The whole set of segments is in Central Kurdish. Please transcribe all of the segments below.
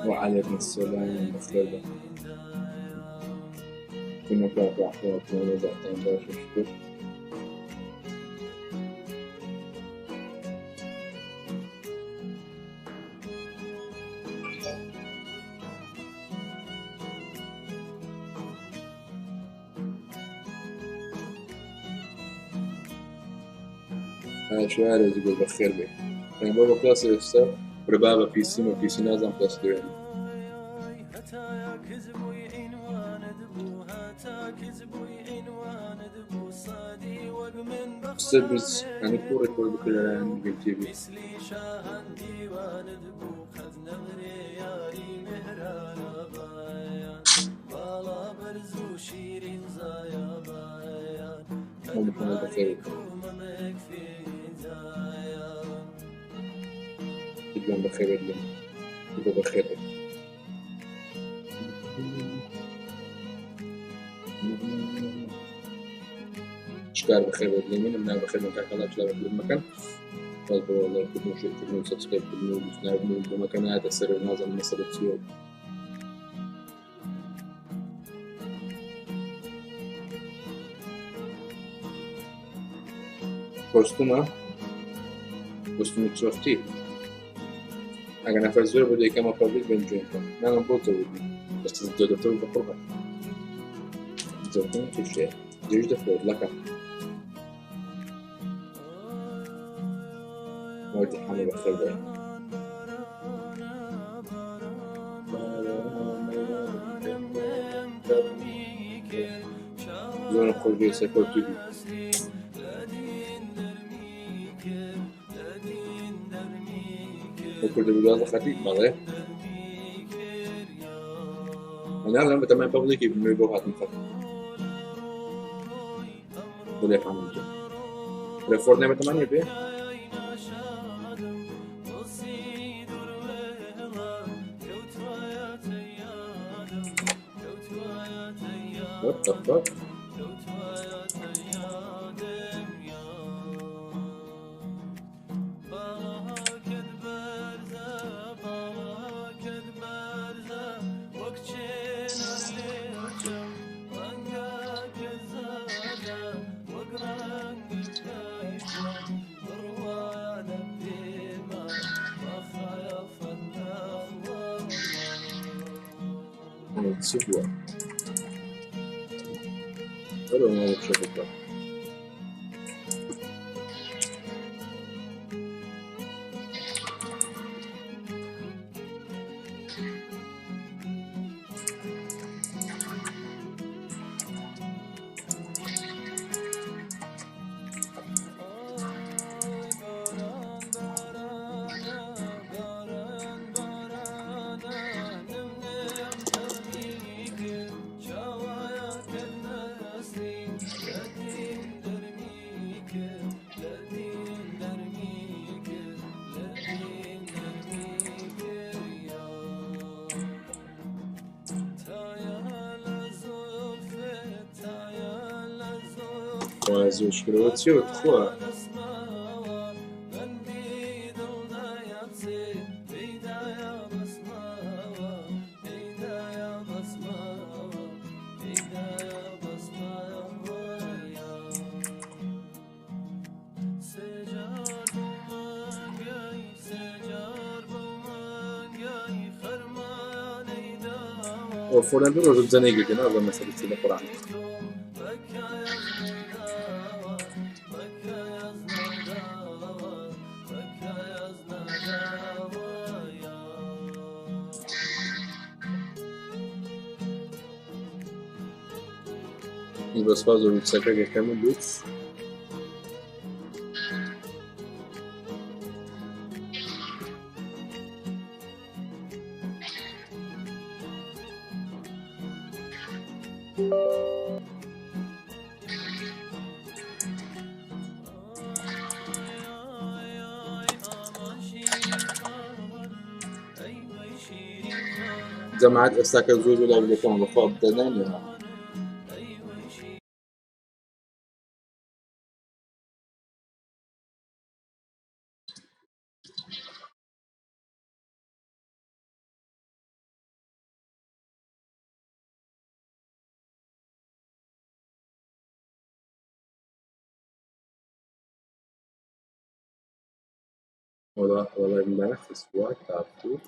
وعليكم السلام بەخێر بن. كنا كاك أحوالكم وضعتان باشا شكر. شو عارف تقول بخير بي يعني بابا كلاس ئێستا بربابە پیسی مە پیسی نازم کلاس دوێنێ. استاذ بس يعني كو ريكورد بكل لەلایەن گەل تیڤی. محمد بخير جدا بخير جدا بخير. شكار بخير بدلين من بخير من كاكا لا بكل مكان. بس والله كل شيء كل سبسكرايب كل نعم بمكان هذا السر نازل مسألة سيوب. کۆستومە کۆستومی چۆختی ئەگەر نەفەر زۆر بۆ دەیکەمە پەبلیک بن جوێن بکەم ناڵم بۆ تۆ بوو بەس دەتەوە بە قوڕبان زۆرترین کێشەیە درێژ دەخۆێت لەکە مەوتی حەمە بەخێر بێ. زۆر خۆش بێ سەرکەوتوو بی. وكل بجاز خفيف بەڵێ أنا لما بتمام بابليك بمي بو هاتم خط بڵێ حەمە رێفۆرد نێمە بێ. What the fuck? چی بووە؟ وەرە ماڵە زۆشکرەوە چیەوە تخوا؟ ئەو فۆرن دوو ڕۆژ جەنێکی نازانم مەسەلە چی لە قورئان. بەس زۆر قسەکە کەم بوو. جەماعەت ئێستاکە زۆر زۆر لاو دەکەم بەخوا دەنانێ. وەڵا وەڵا ناخست. What the fuck?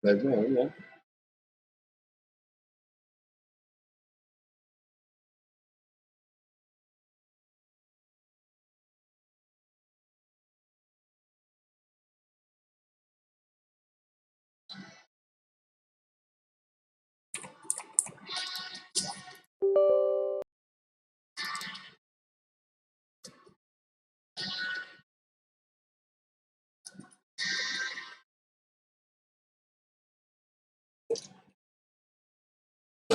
Live now, yeah.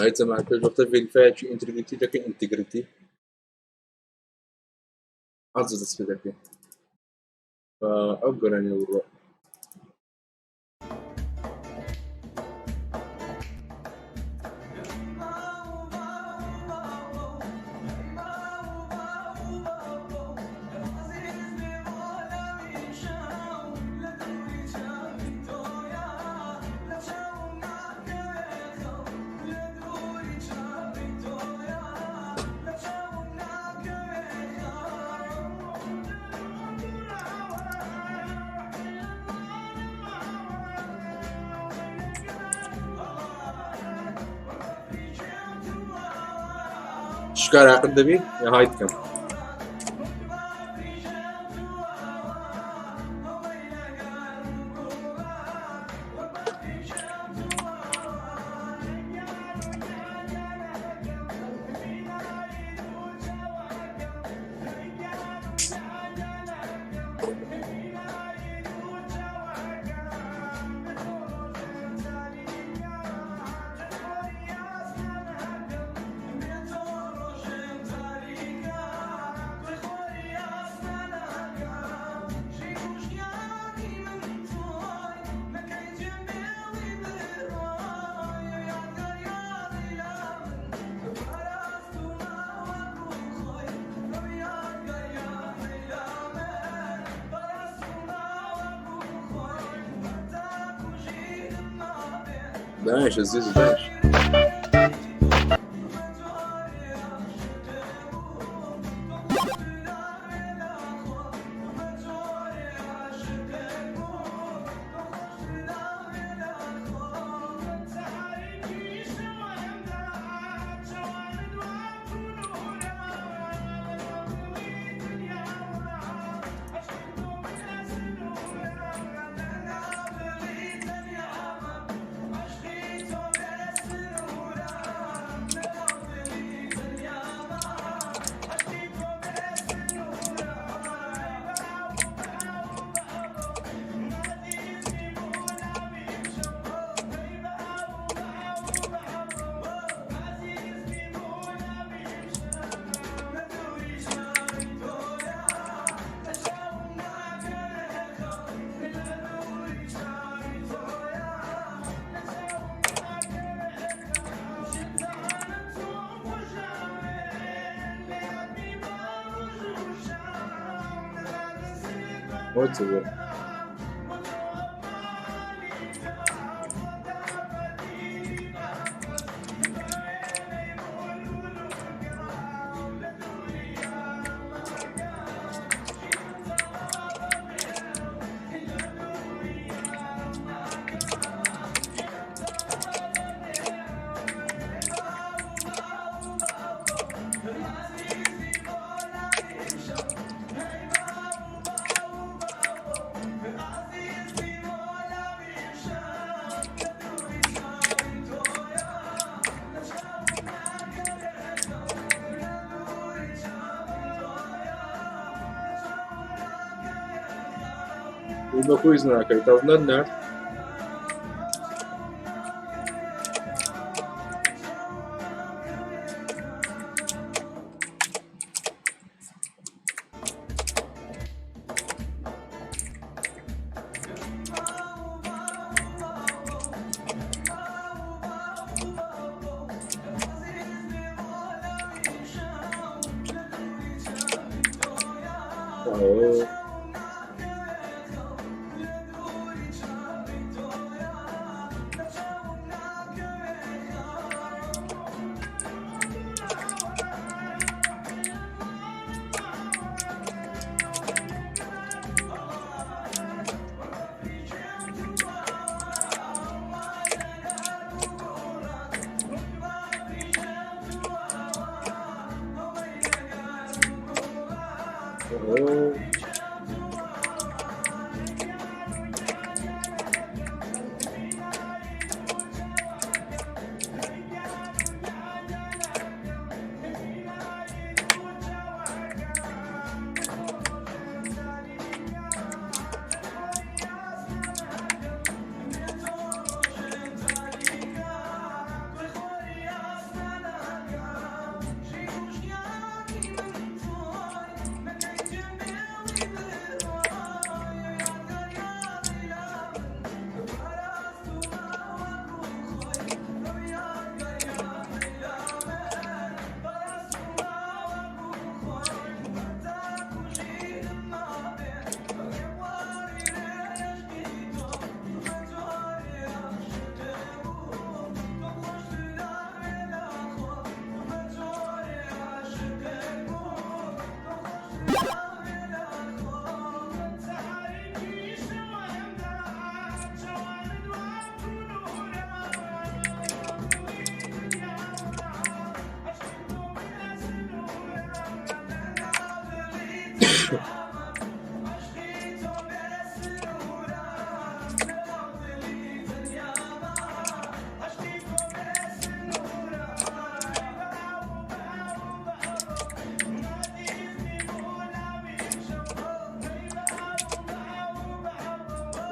هاي مع كل وقت verify integrity دەکەین integrity ئازە دەست پێ دەکەین ئەو گۆرانی وڕۆ. شکار عقل دەبی یا هایت کەم؟ دانش عزیز دانش. What's it? 1900 ناکەیتەوە نەرد. Oh.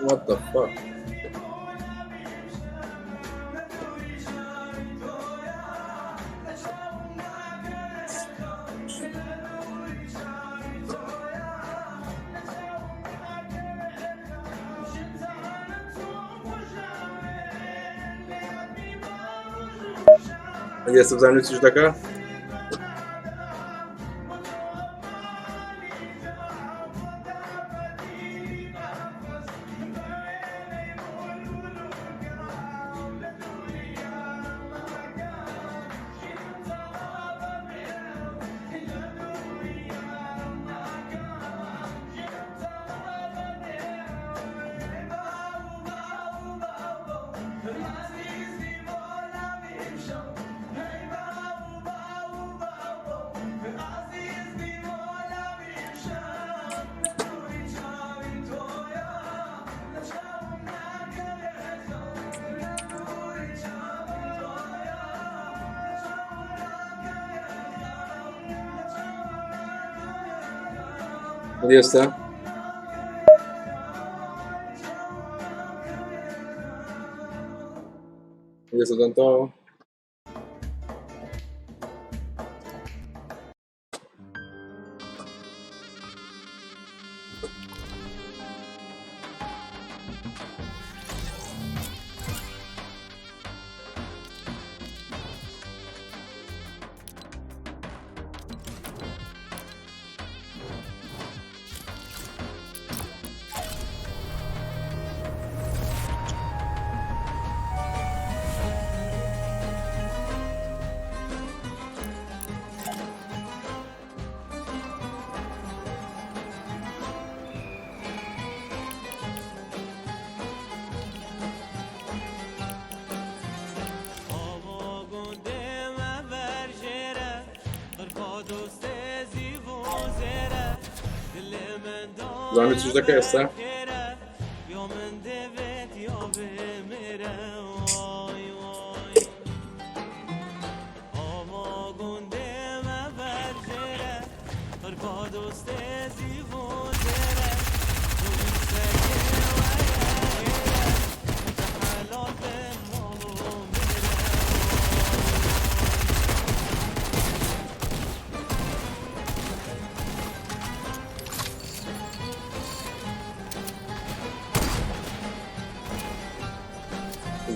What the fuck? ئێستا بزانم چیش دەکا؟ ئێستا ئێستا دەنتەوە زانم چیش دەکە ئێستا؟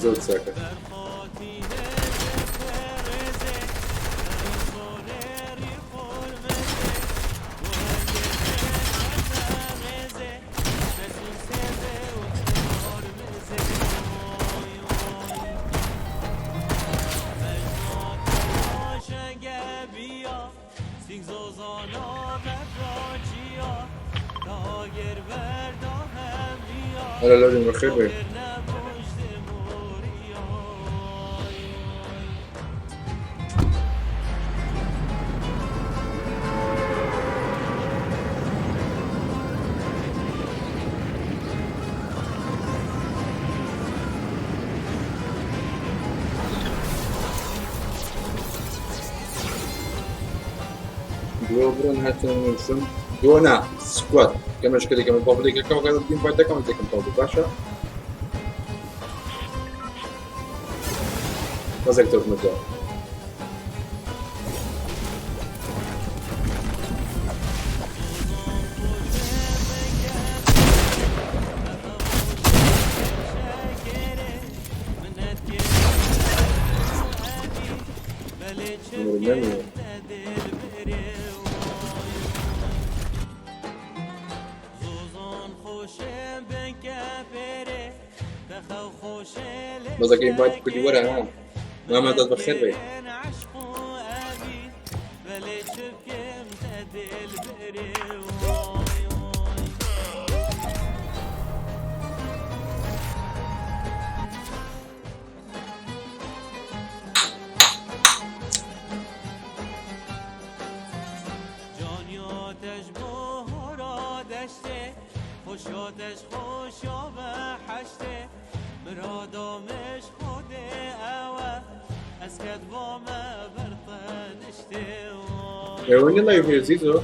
زۆر چاکە. هلا لازم بخير بيه. دووە بڕۆن هەرچەند نووسم دووە نا سکوات کەمەش کە دەکەم پاپلێکەکەم کە دیم پای دەکەم دەکەم پاپل باشە بەزێک تۆکمەتەوە. بەزەکە ئینڤایت کوردی وەرە ها مامە دەست بەخێر بێ. ئێوە نیە لایڤ هەیە زیزۆ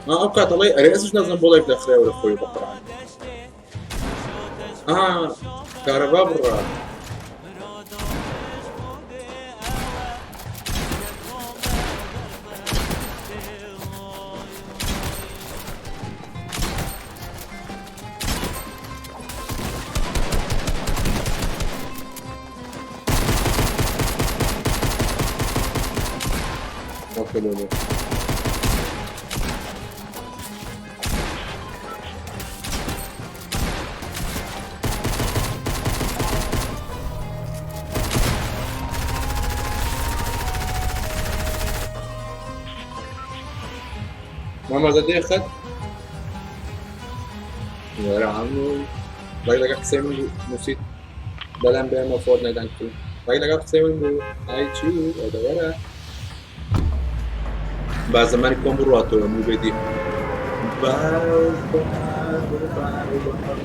ئەو کاتە ڵێ ئەرێ ئەسش نازم بۆ لایڤ دەخرایەوە لە خۆی بەقڕان آه کارەبا بڕا. Okay, ماما زادي خد ولا عمو باقي لك قسەی من نووسیت بەلام بێمە فۆرتنایت کرد باقي لەگەڵ قسەی من بوو ئای چی ئەدەوەرە با زمانی کۆم بڕاتەوە موبێدی باو باو باو باو.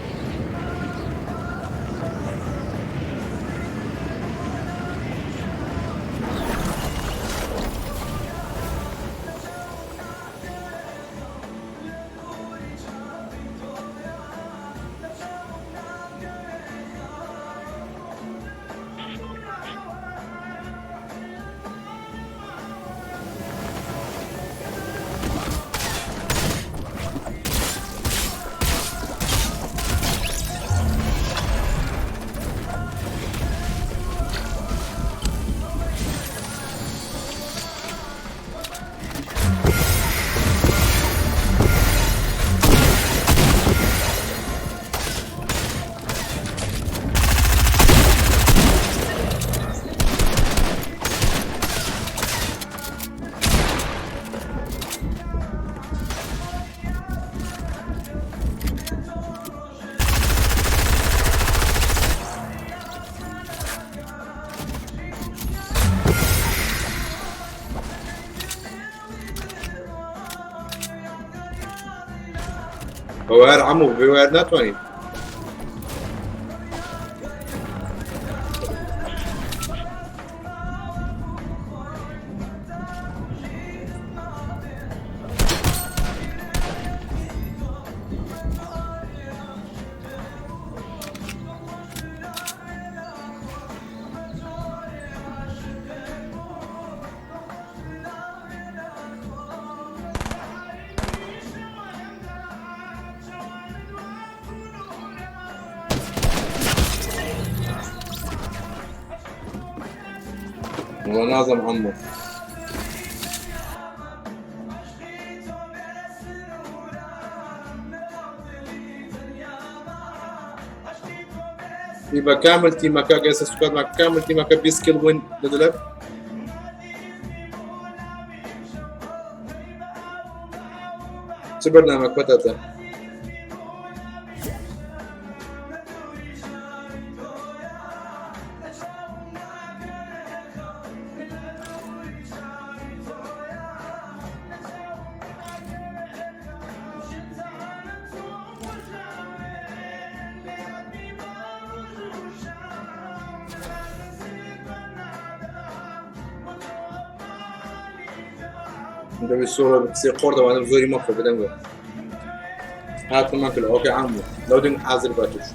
بەوار عەمو بێوار ناتوانین. والله نازم عمو. يبقى كامل تيمك جالس سكواد مع كامل تيمك بيسكيل وين لدلب. چ بەرنامە پەتاتە؟ دەبێت سۆڵە سێ قۆڕ دەوانم زۆری مەخۆ بدەنگە هاتمان کرد ئۆکە عام بوو لەو دەنگ حاضر بە توش.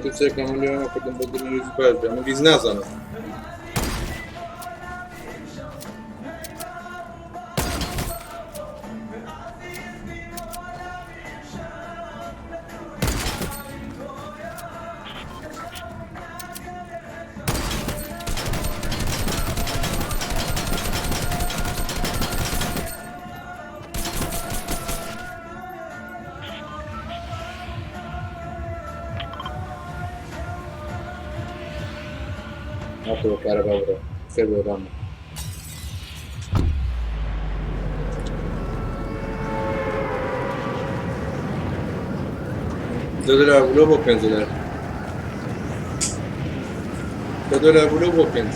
تو سێکەم لێ کردم بۆ دڵی باش بێ من هیچ نازانم. هاتەوە کارەبا بڕۆ خێر بۆ ڕامە. دۆلار بلۆ بۆ 5 دلار، 10 دلار بلۆ بۆ 5.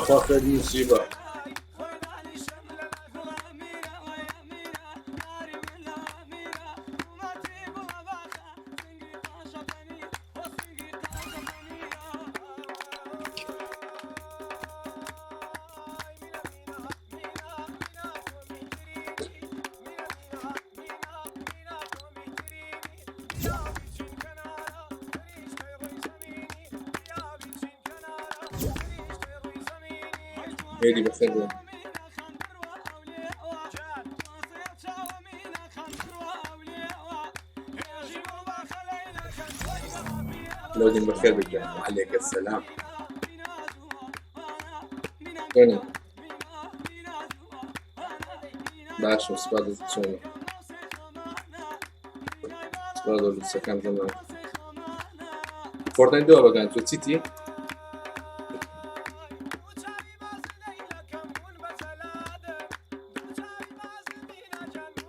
خوا خێر مصیبە. هێدی بەخێر بێن. لودين بخير بك، وعليك السلام. چۆنی؟ باشم سوپاس. چۆنی؟ سوپاس زۆر لوتسەکان زەمان. فۆرتنایت دو بەگان تۆ چیتی؟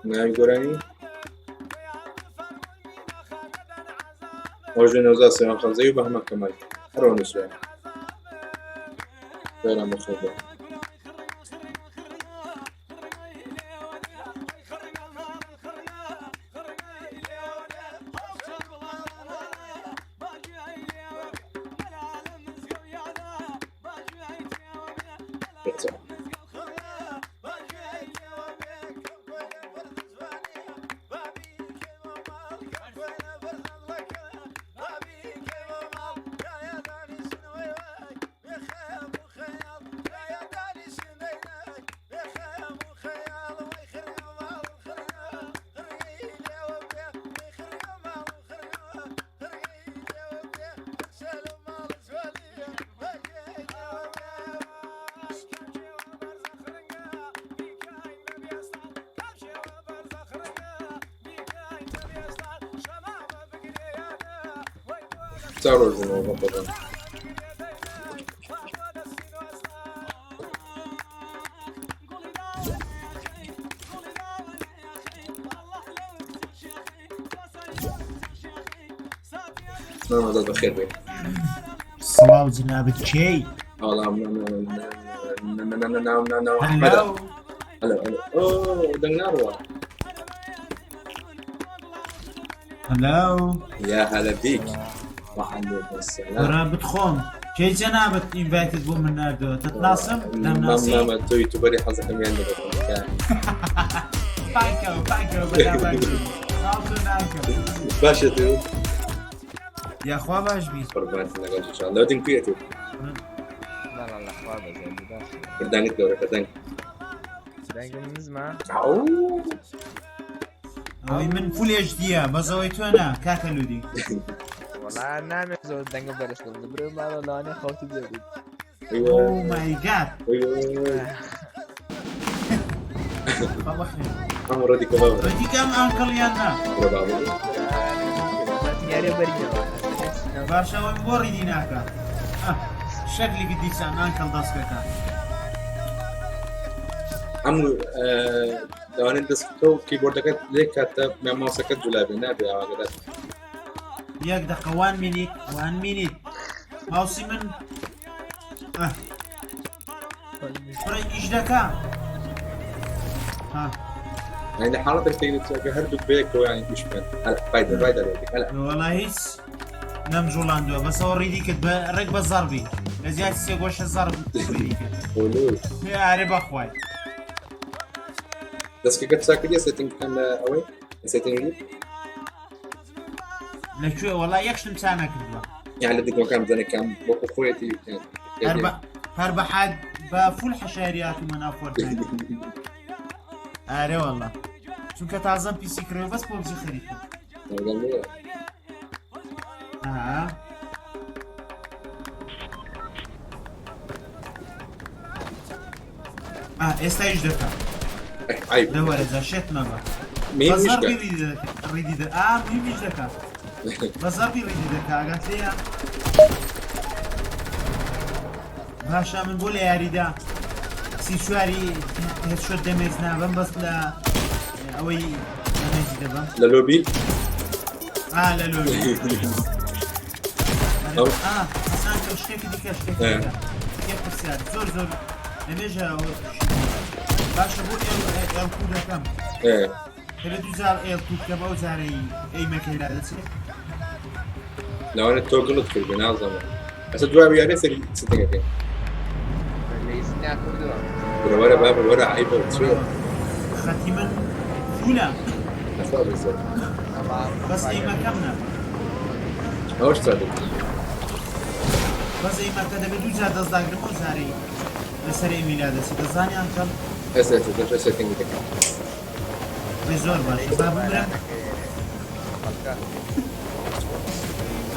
ناوی گۆرانی ئۆژە نەوزا سێوان خەمزەی و بەهمە کەمال هەرەوە نووسراوە. فێران بەخێر بێن. بەرچاو. چا ڕۆژ بوومەوە بەخۆتان. مام ئازاد بەخێر بێ. سڵاو جنابت کێی؟ وەڵام ناو ئەحمەدە. هەلۆ هەلۆ هەلۆ ئۆ دەنگ ناڕوا. هەلۆ يا هلا بيك وعليكم السلام. وەرە بتخۆم کەی جەنابت invite ت بۆ من ناردەوە تتناسم دەمناسی مامە تۆ یوتیوبەری حەزەکەم یان دەبەکەم. پاکەوە پاکەوە بەداوای ناوتۆ ناکەم. باشە تو یاخوا باش بی. قوربانت لەگەڵ جوان لەو دەنگ کوێ تو بەڵا لە خوا بەزەندی باش. دەنگت گەورەکە دەنگ. دەنگم نزمە. ئەو ئەوەی من full HD یە بەس ئەوەی تۆ نا کاکە لودی. وەڵا نامێ زۆر دەنگم بەرز کردم برێ ماڵە لەوانەیە خەوتی بێت. oh my God. بەخێر. ئەم ڕەدی کە بابە. ڕێدی کەم uncle یان نا؟ بڕە بابە. یاریە بەرینەوە. باشە ئەوەی بۆ ڕێدی ناکا. شەکلێکی دیسان uncle دەستکەکە. هەموو لەوانەیە دەستکە و کیبۆردەکەت لێ کاتە ماوسەکەت جولابێ نابێ ئاواگەدات. یەک دقە one minute one minute ماوسی من کوڕی ئیش دەکا. ها يعني حالتك تقدر هەردووک بەیەکەوە یانی ئیش بکەن. هەلا بایدە بایدە لێ هەلا. وەڵا هیچ نەمجوڵاندووە بەس ئەوە ڕیدی کرد بە ڕێک بە زەڕبی لە زیاد سێ گۆشە زەڕب ڕیدی کرد. خۆلوت. ئارێ بەخوای. دەستکەکەت چاکردیە setting بکەن لە ئەوەی setting لەکوێ؟ وەڵا یەک شتم چا نەکردووە. یان لە دگمەکان بزانەکان وەکو خۆیەتی. هەر بە حاد بە full حەشاریات و مەناو Fortnite. ئارێ وەڵا چونکە تازەم PC کڕێ و بەس PUBG خەریکم. ئێستا ئیش دەکا. لەوەرە جا شێت مەبە. بە زەڕبی ڕیدی دە ئا مهمیش دەکا. بە زەڕبی ڕیدی دەکا ئاگات لێیە. باشە من بۆ لە یاریدا 34 headshot damage نابەم بەس لە ئەوەی damage ی دەبەم. لە لۆبی؟ ئا لە لۆبی. ئا ئەسان تۆ شتێکی دیکە شتێکی دیکە. یەک پرسیار زۆر زۆر لەمێژە باشە بۆ L two دەکەم. دەبێت دوو جار L two بکەم ئەو جارەی aim ەکەی لا دەچێت. لەوانە تۆ گڵت کرد نازانم. ئەسە دوای یاریە سەری setting ەکەی. وەرە وەرە بابە وەرە عەیبە چۆ. خەتی من full ە. لەخوا بەزێت. بەس aim ەکەم نا. ئەوەش چاکرد. بەس aim ەکە دەبێت دوو جار دەست داگرم ئەو جارەی لەسەر aim ی لا دەچێت. دەزانی uncle؟ ئێستا ئێستا دەشە setting ی دەکەم. زۆر باشە با بمرم.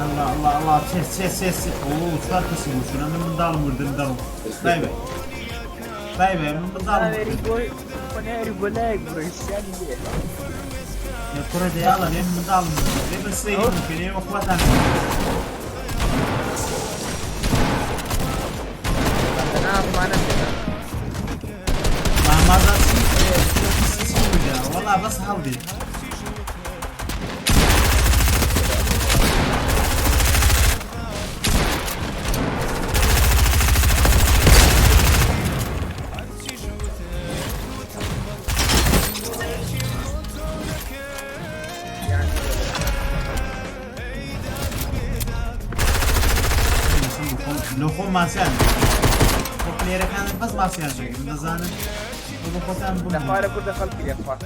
الله الله الله سێ سێ سێ سێ ئۆ چوار کەسی بوو چونە من منداڵم مردم دەڕۆم. بای بای بای بای من منداڵم مردم. کوڕە دەیاڵە لێ منداڵم مردم. لێ بە سەیری بکەن ئێوە خواتان. مامازا چی بوودا؟ وەڵا بەس هەڵدێ. لە خۆم ماسیان. خۆ player ەکان بەس ماسیان دەگرن دەزانن بۆ بۆ خۆتان بمێنن. لەخوارە کوردە خەڵکی لێ خوار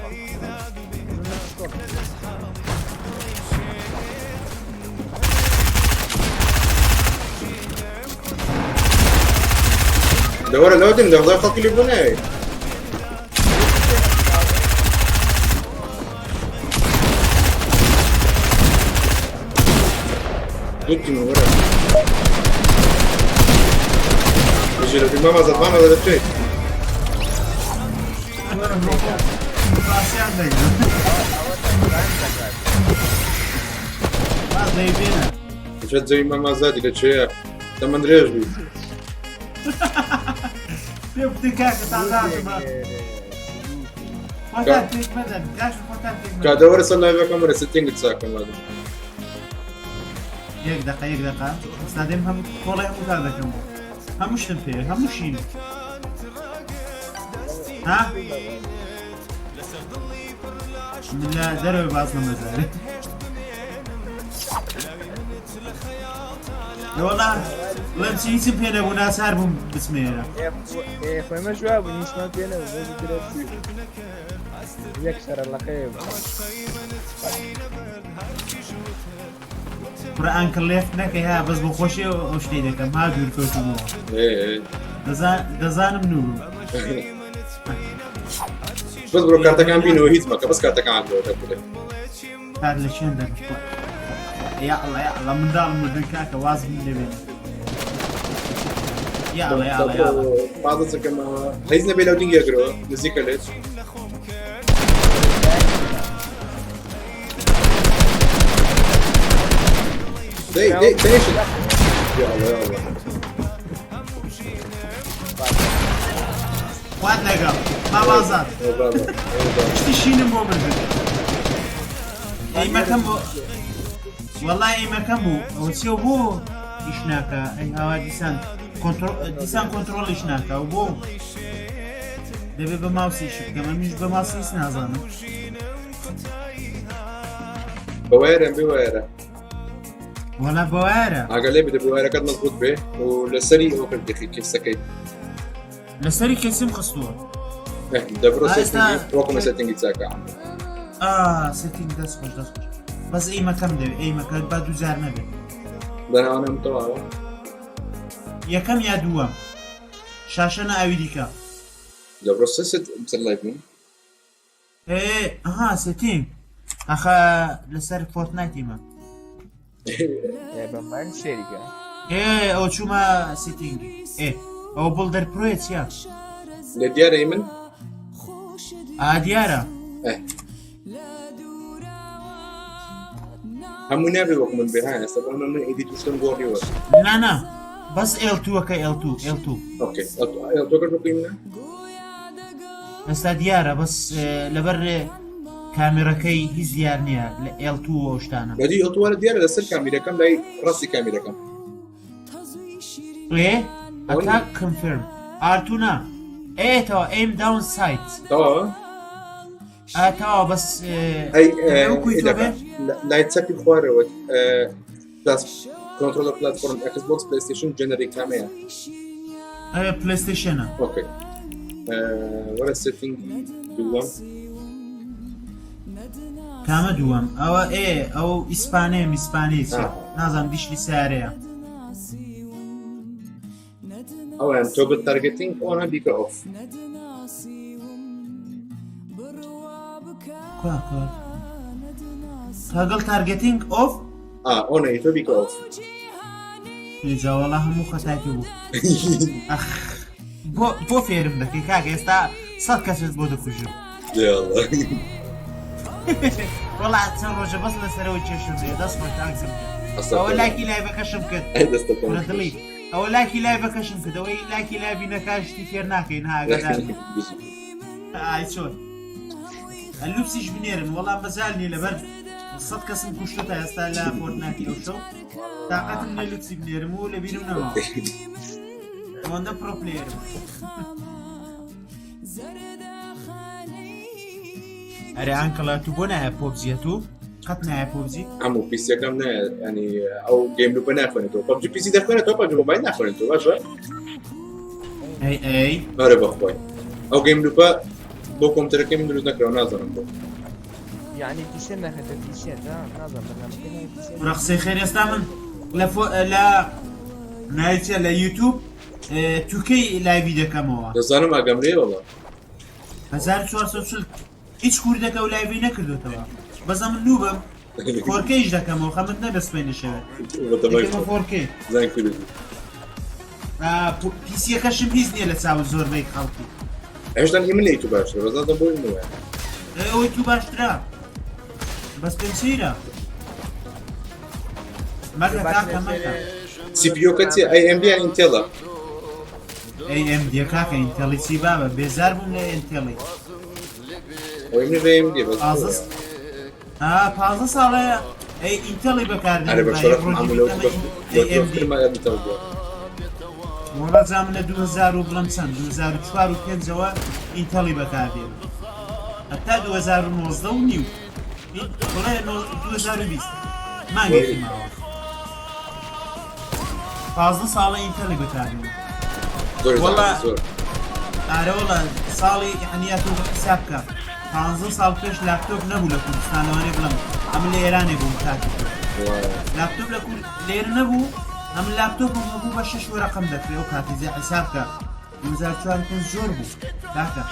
لەوەرە لەوە دێن لە خدای خەڵکی لێ بۆ نایەی. دوو تیم وەرە. بژی لە مامە زەد مامە زەد دەچێت. وەرە بۆ خۆ ماسیان دەگرن. باز دەیبێنە. دەچێت زەوی مامە زادی لە چێیە تەمەن درێژ بی. پێ بتن کاکە تازاتمە. خۆتان تێک مەدەن کاکە خۆتان تێک مەدەن. کادە وەرە سەر live ەکەم وەرە setting ت چاکەم وادە. یەک دەقە یەک دەقە ئێستا دێم هەموو کۆڵی هەموو کار دەکەم بۆ هەموو شتم پێ هەموو شین ها من لە دەرەوەی بازنە مەزارێ وەڵا بڵێم چی هیچم پێ نەبوو ناچار بووم بچمە ئێرە. خۆی مەش وا بوو هیچمان پێ نەبوو بەس درەسی یەک شەرە لەقەیە بوو. کوڕە ئەنکڵ لێفت نەکەی ها بەس بۆ خۆشی ئەو شتەی دەکەم ها دوور کەوتبووەوە. دەزانم نوورم. بەس بڕۆ کارتەکان بینەوە هیچ مەکە بەس کارتەکان بۆ دەکرێت. کار لە چێن دەر یا الله یا الله منداڵ مردن کاکە واز من لێ یا الله یا الله یا الله پازدە چەکەمەوە هیچ نەبێ لەو دینگە گرەوە نزیکە لێت. دەی دەی دەیش یا الله یا الله خوات لەگەڵ مامازاد شتی شینم بۆ بردن ئەیمەکەم بۆ وەڵا ئەیمەکەم بوو ئەوە چیە بۆ ئیش ناکە ئەی هاوا دیسان کۆنترۆ دیسان کۆنترۆڵیش ناکە و بۆ دەبێ بە ماوسیش بکەم ئەمیش بە ماوس هیچ نازانم بە wire ە بێ wire ە وەڵا بە wire ە ئاگا لێ بدە بە wire ەکەت مەزبوط بێ و لەسەری ئەوکە دەخی case ەکەی لەسەری case م خستووە. دەبڕۆ setting ی ڕۆکمە setting ی چاکە. ئا setting دەست خۆش دەست خۆش بەس aim ەکەم دەوێ aim ەکە با دووجار نەبێت. بەناوانم تەواوە. یەکەم یا دووەم شاشە نە ئەوی دیکە. دەبڕۆ سێ سەر live بووم. ئێ ئەها setting ئەخە لەسەر فۆرتنایتی مە. بە من سێریکە. ئێ ئەوە چوومە setting ی ئێ ئەوە بڵدەر پرۆیە چییە؟ لە دیارە من؟ ئا دیارە. هەموو نابێ وەک من بێ ها ئێستا بۆ من ئیدی توشتم گۆڕیوە. نا نا بەس ئێل تووەکە ئێل تو ئێل تو. ئۆکەی ئێل توەکە بکەی منە؟ ئێستا دیارە بەس لەبەر کامیرەکەی هیچ دیار نییە لە ئێل تو ئەو شتانە. بەدی ئێل تووارە دیارە لەسەر کامیرەکەم لای ڕاستی کامیرەکەم. ئێ ئەتاک کۆنفێرم ئارتو نا ئێ تەوا ئەیم داون سایت. تەواوە؟ ئا تەواوە بەس ئەی لای چەپی خوارەوە کۆنترۆڵە پلاتفۆرم ئەکس بۆکس پلەیستەیشن جێنەریک کامەیە؟ پلەیستەیشنە. okay وەرە setting دووەم. کامە دووەم؟ ئەوە ئێ ئەو ئیسپانەیە میسپانەیە چیە نازانم دیشلی سارەیە. ئەویان toggle targeting on ە بیکە off. کوا کوا toggle targeting off on ە تۆ بیکە off. جا وەڵا هەموو خەتای تۆ بوو. ئەخ بۆ بۆ فێرم دەکەی کاکە ئێستا سەد کەست بۆ دەکوژم. یاڵا وەڵا چەند ڕۆژە بەس لەسەرەوەی کێشم هەیە دەست خۆش کاک زم ئەوە لایکی live ەکەشم کرد ئەی دەستەکەم کوڕە دڵی ئەوە لایکی live ەکەشم کرد ئەوەی لایکی live ی نەکا شتی فێر ناکەین ها ئاگادار بی. ئای چۆن لوپسیش بنێرن وەڵام مەجال نییە لەبەر سەد کەسم کوشتە تا ئێستا لە فۆرتنایتی ئەو شەو تاقەتم نییە لوپسی بنێرم و لەبیرم نەماوە ئەوەندە pro player م. ئەرێ ئەنکڵە تو بۆ نایە پۆبجیە تو قەت نایە پۆبجی؟ هەموو PC ەکەم نایە ینی ئەو گەیم لوپە ناخوێنێتەوە پەبجی PC دەخوێنێتەوە پەبجی مۆبایل ناخوێنێتەوە باشە؟ ئەی ئەی ئەرێ بەخوای ئەو گەیم لوپە بۆ کۆمپیوتەرەکەی من دروست نەکراوە نازانم بۆ. یعنی تیسێن ناخێتە تیسێن نا نازانم بەرنامەکەی ناوی تیسێن کورە قسەی خێر ئێستا من لە فۆ لە ناوی چیە لە یوتوب توکەی لایڤی دەکەمەوە. دەزانم ئاگام لێیە وەڵا. 1440 هیچ کوردەکە و لایڤی نەکردوتەوە بەس ئەمن نوبم فۆرکەیش دەکەمەوە خەمت نەبێ سبەینێ شەوێ دەکەمە فۆرکەی زان کوردی پیسیەکەشم هیچ نییە لە چاو زۆربەی خەڵکی هێشتان هی من لەی تو باشترە بەس نازانم بۆی من وایە ئەوەی تو باشترە بەس پێم سەیرە مەکە کاکە مەکە سی پی یۆکە چیە ئەی ئێم دی یان ئینتێڵە ئەی ئێم دیە کاکە ئینتێڵی چی بابە بێزار بووم لە ئینتێڵی ئەوەی منیش ئەی ئێم دی بەس پازدە ها پازدە ساڵە ئەی ئینتێڵی ئەرێ بەکاردێنم بە با یەک شەرەف ڕۆژی عەمو لەو بیکەمە لەو ئەی ئێم دی فیلمە ئینتێڵ بووە وەڵا جا من لە 2000 و بڵێم چەند 2004 و پێنجەوە ئینتێڵی بەکاردێنم هەتا 2019 و نیو بڵێ 2020 مانگێکی ماوە پازدە ساڵە ئینتەلی بەکاردێنم زۆر وەڵا زۆر ئارە وەڵا ساڵی یعنی تۆ حساب بکە پانزە ساڵ پێش لاپتۆپ نەبوو لە کوردستان لەوانەیە بڵێم ئەمن لە ئێرانێ بووم کاتی تۆ لاپتۆپ لە کورد لێرە نەبوو ئەمن لاپتۆپم هەبوو بە شەش وەرەقەم دەکرێ ئەو کاتی زێ حساب بکە 2004 پێنج زۆر بوو کاکە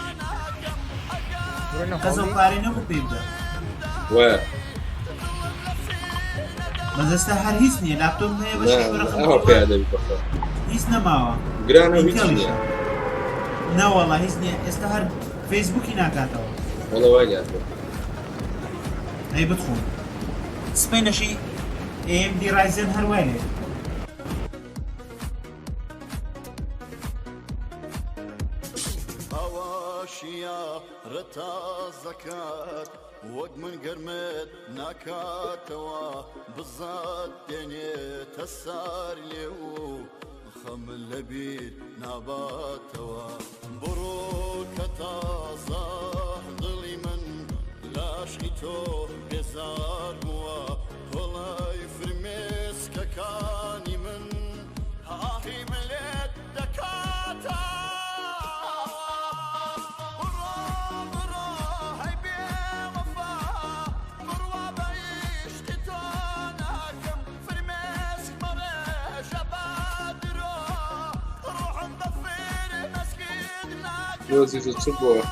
بڕۆنە کەس ئەو هۆڵی پارەی نەبوو پێی بدە وایە بەس ئێستا هەر هیچ نییە لاپتۆپ هەیە بە نا شەش وەرەقەم ئەوە کڕیوە پێیا دەبی بەخوا هیچ نەماوە گرانە و هیچ نییە ئینتێڵیشە نەوەڵا هیچ نییە ئێستا هەر فەیسبووکی ناکاتەوە وەڵا وای لێهاتووە ئەی بتخۆم سبەینەشی AMD Ryzen هەر وای لێ دۆزی چ بووە؟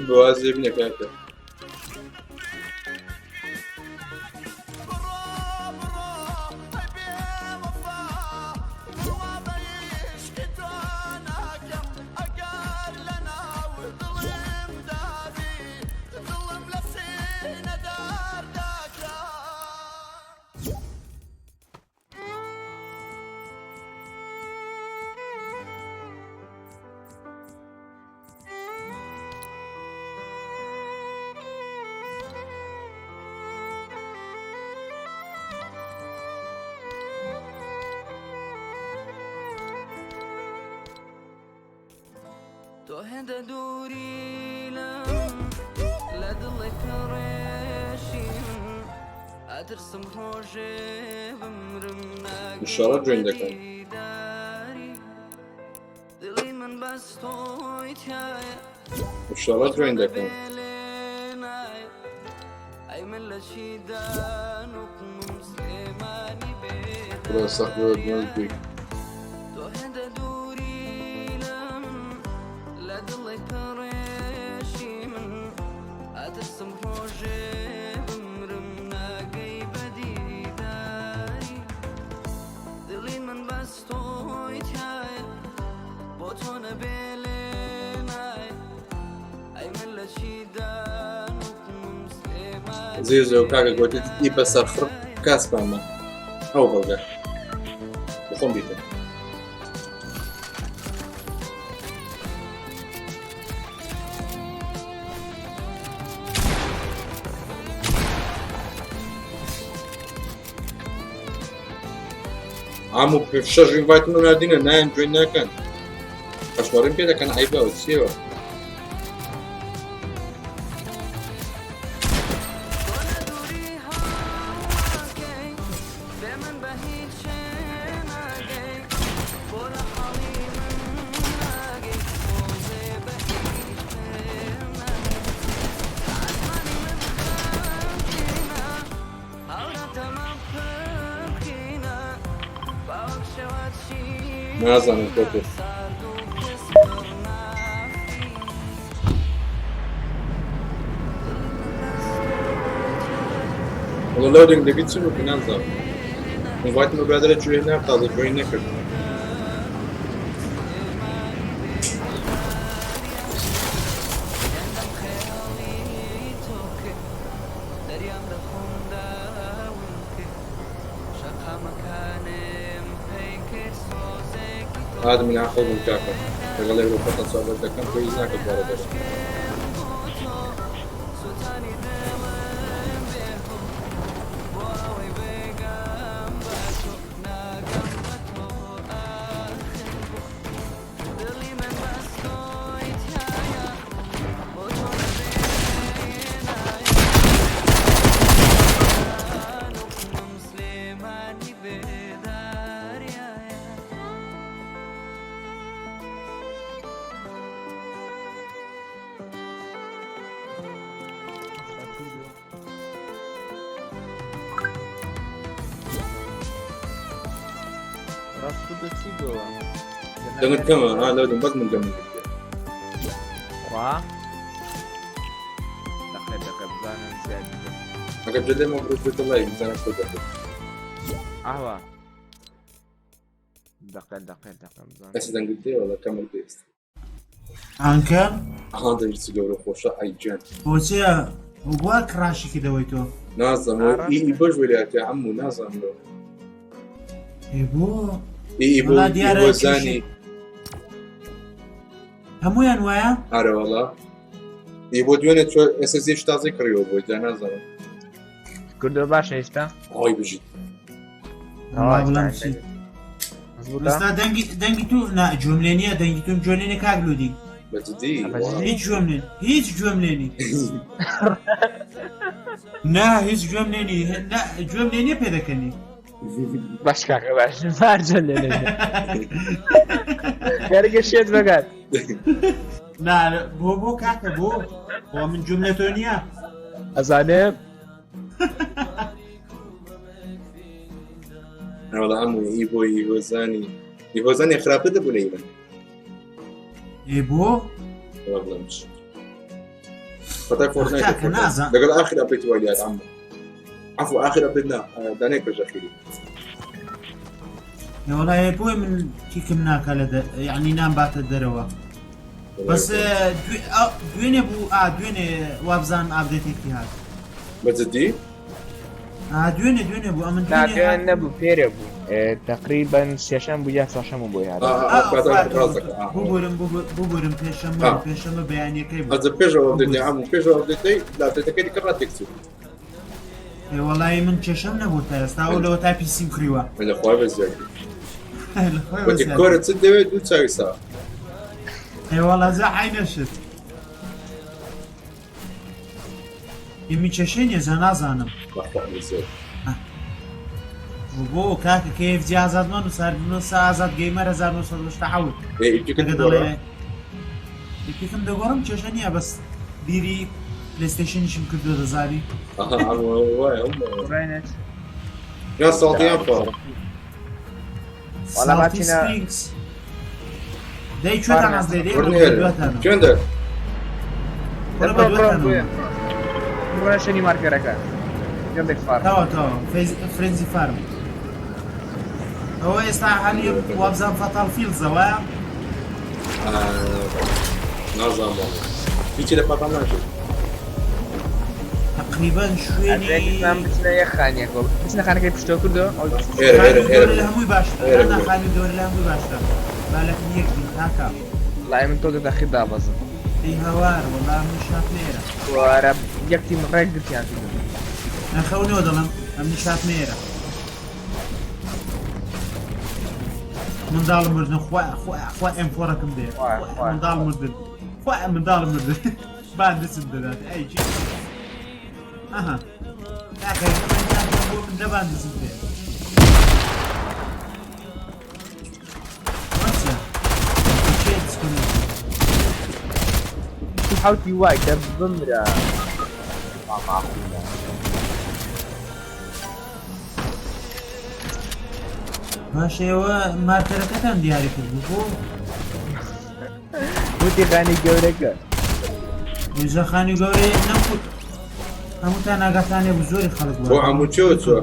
بەواز لێ بنە کاکە. ئینشاڵڵا جوێن دەکەم. ئینشاڵڵا جوێن دەکەم. برا سەخت بووی. زۆر زۆر کاکە گوتت ئی بەسەر خڕ کاسپانمە ئەو بەڵگە بخۆم بیتم. عمو شەش invite م ناردینە نایەن join ناکەن قەشمەڕیم پێ دەکەن عەیبە و چیەوە. نازانم کۆکۆ وەڵا loading دەبی چ بوو نازانم invite م برادەرە جوێ نا تازە join نەکرد. هات من عقل بوم کاکە لەگەڵ ئێوە خۆتان سوابەت دەکەم پێویست ناکە دووارە دەرم. دەنگت کەمە ها لەو بەس من دەنگم خوا دەقێ دەقێ بزانم زیادی بکەم. ئەگەر جلێ مەبروک بێتە لای بزانە خۆ دەکەم ئاوا دەقێ دەقێ دەقێ بزانم ئەس دەنگت دێ وەڵا کەمت دێست ئانکە ئەها دەنگی چ گەورە خۆشە ئەی گیان بۆچیە وا کڕاشی کردەوەی تۆ نازانم ئی ئی بۆش ویلایەتە عەمو نازانم لۆ ئێ بۆ ئی ئی بۆ وەڵا ئی دیارە بۆ کێشەی زانی هەمویان وایە؟ ئارە وەڵا ئی بۆ دوێنێ چۆ SSD تازەی کڕیەوە بۆی جا نازانم کردوە باشە ئێستا ئای بژیت وەڵا بڵێم چی ئێستا دەنگی دەنگی تو نا گوێم لێ نییە دەنگی تۆم گوێ لێ نییە کاک لودی بە جدی بە جدی؟ هیچ گوێم لێ هیچ گوێم لێ نی نا هیچ گوێم لێ نی نا گوێم لێ نییە پێ دەکەنی باش کاکە باش مارجە لێ لێ گەرگە شێت بەگات نا بۆ بۆ کاکە بۆ بۆ من گوێم لە تۆ نییە ئەزانێ وەڵا عەمو ئی بۆ ئی هۆزانی ئی هۆزانی خراپتر دەبوو لە ئی من ئێ بۆ وەڵا بڵێم چی فەتای فۆرتنایت کاکە فۆرتنایت. نازان لەگەڵ ئاخر update وای لات عەمو عفو آخر update نا دانەی پێش ئەخیری ئێ وەڵا ئێ بۆی من kick م ناکا لە دە یعنی نام باتە دەرەوە بەس دوێنێ بوو ئا دوێنێ وابزانم update ێکی هات بە جدی ئا دوێنێ دوێنێ بوو ئەمن نا دوێنێ دوێنێ هات نەبوو پێرێ بوو تقریبا سێشەم بوو یا چوارشەم بوو بۆی هات آه، آه، آه، ئا ڕاست دەکە، آه. ببورم ببورم پێشەمە آه. پێشەمە بەیانیەکەی بوو ئەزە پێشەوە update ی عەمو پێشەوە update ی لە update ەکەی دیکە ڕاتێک چوو ئێ وەڵی من کێشەم نەبوو تا ئێستا ئەو لەوە تا PC م کڕیوە لە خوای بە زیادی لە خۆی وتی وەزیادی. کۆرە چت دەوێت دوو چاوی سا ئێ وەڵا جا عەینە شت ئێمی کێشەی نییە جا نازانم بە خوا بە زیادی بۆ کاکە KFG ئازادمان و ساربنۆسە ئازاد gamer 1987 ئێ ئیپیکت ئەگە بگۆڕە دەڵێ ئیپیکم دەگۆڕم کێشە نییە بەس بیری PlayStation یشم کردو دەزانی ئەها عەمو وایە ئەم ڕێنێت یا ساڵتیان خوا وەڵا ساڵتی باچینە سپرینگس دەی کوێتان فارم ئاز لێ دەی وەرنێرە بەدواتانەوە کوێن دەر وەرە بڕۆ بڕۆ بەدواتانەوە بڕۆ شوێنی مارکەرەکە گەندێک فارم تەواو تەواو فرێنزی فارم ئەوە ئێستا هەلی وابزان فەتاڵ فیلزە وایە نازانم وەڵا هیچی لە پاپان ناکرد. تقریبا شوێنی ئەبێ بچنە یەک خانیەکەوە بچنە خانەکەی پشتەوە کردو ئەو ئێرە ئێرە خانی ئێرە گەورە لە هەمووی باشترە. ئێرە نا بووە. خانی گەورە لە هەمووی باشترە. با لە یەک بین کاکە. وەڵای من تۆزە تەخیر دابەزم. ئەی هاوار وەڵا من شاف لێرە. وارە یەک تیم ڕێک گرتیان کردم. نەخەونەوە دەڵێم ئەمنی شاف مێرە. منداڵ مردن خوا خوا خوا ئەم فۆڕەکەم دێ. خوا، خوا. منداڵ مردن. خوا منداڵ مردن. با دەچم دەدات ئەی چی؟ ئەها. کاکە بۆ من دەبان دەچم دێ. وەچە؟ کێ دسکۆنێت؟ حوتی وای دە بمرە. ماخولە. باشە ئێوە مارکەرەکەتان دیاری کرد بوو بۆ؟ وتی خانی گەورەکە. ئینجا خانی گەورەی نەمکوت. هەمووتان ئاگاتان هەبوو زۆری خەڵک بوو. بۆ عەموو چێوە چووە؟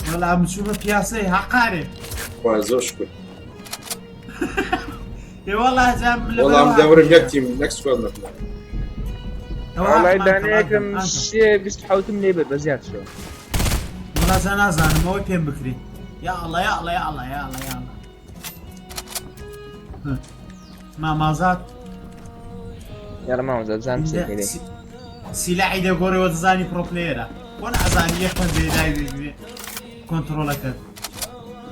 وەڵا عەموو چوومە پیاسەی هەقارێ. خوا زۆر شکر. ئێ وەڵا جام لە وەڵام دەورم یەک تیم یەک سوال نەکرا. وەڵای دانەیەکم شێ 27م لێ برد بە زیاد شەوە. وەڵا جا نازانم ئەوەی پێم بکری. یا ئەڵڵا یا ئەڵڵا یا ئەڵڵا یا ئەڵڵا یا ئەڵڵا. مامازات یاڵە مامۆستا بزانم چێ لێ. سیلاحی دەگۆڕێەوە دەزانی پرۆ پلەیەرە. بۆ نازانی یەک پەنجەی دای دەگرێ کۆنتڕۆڵەکەت.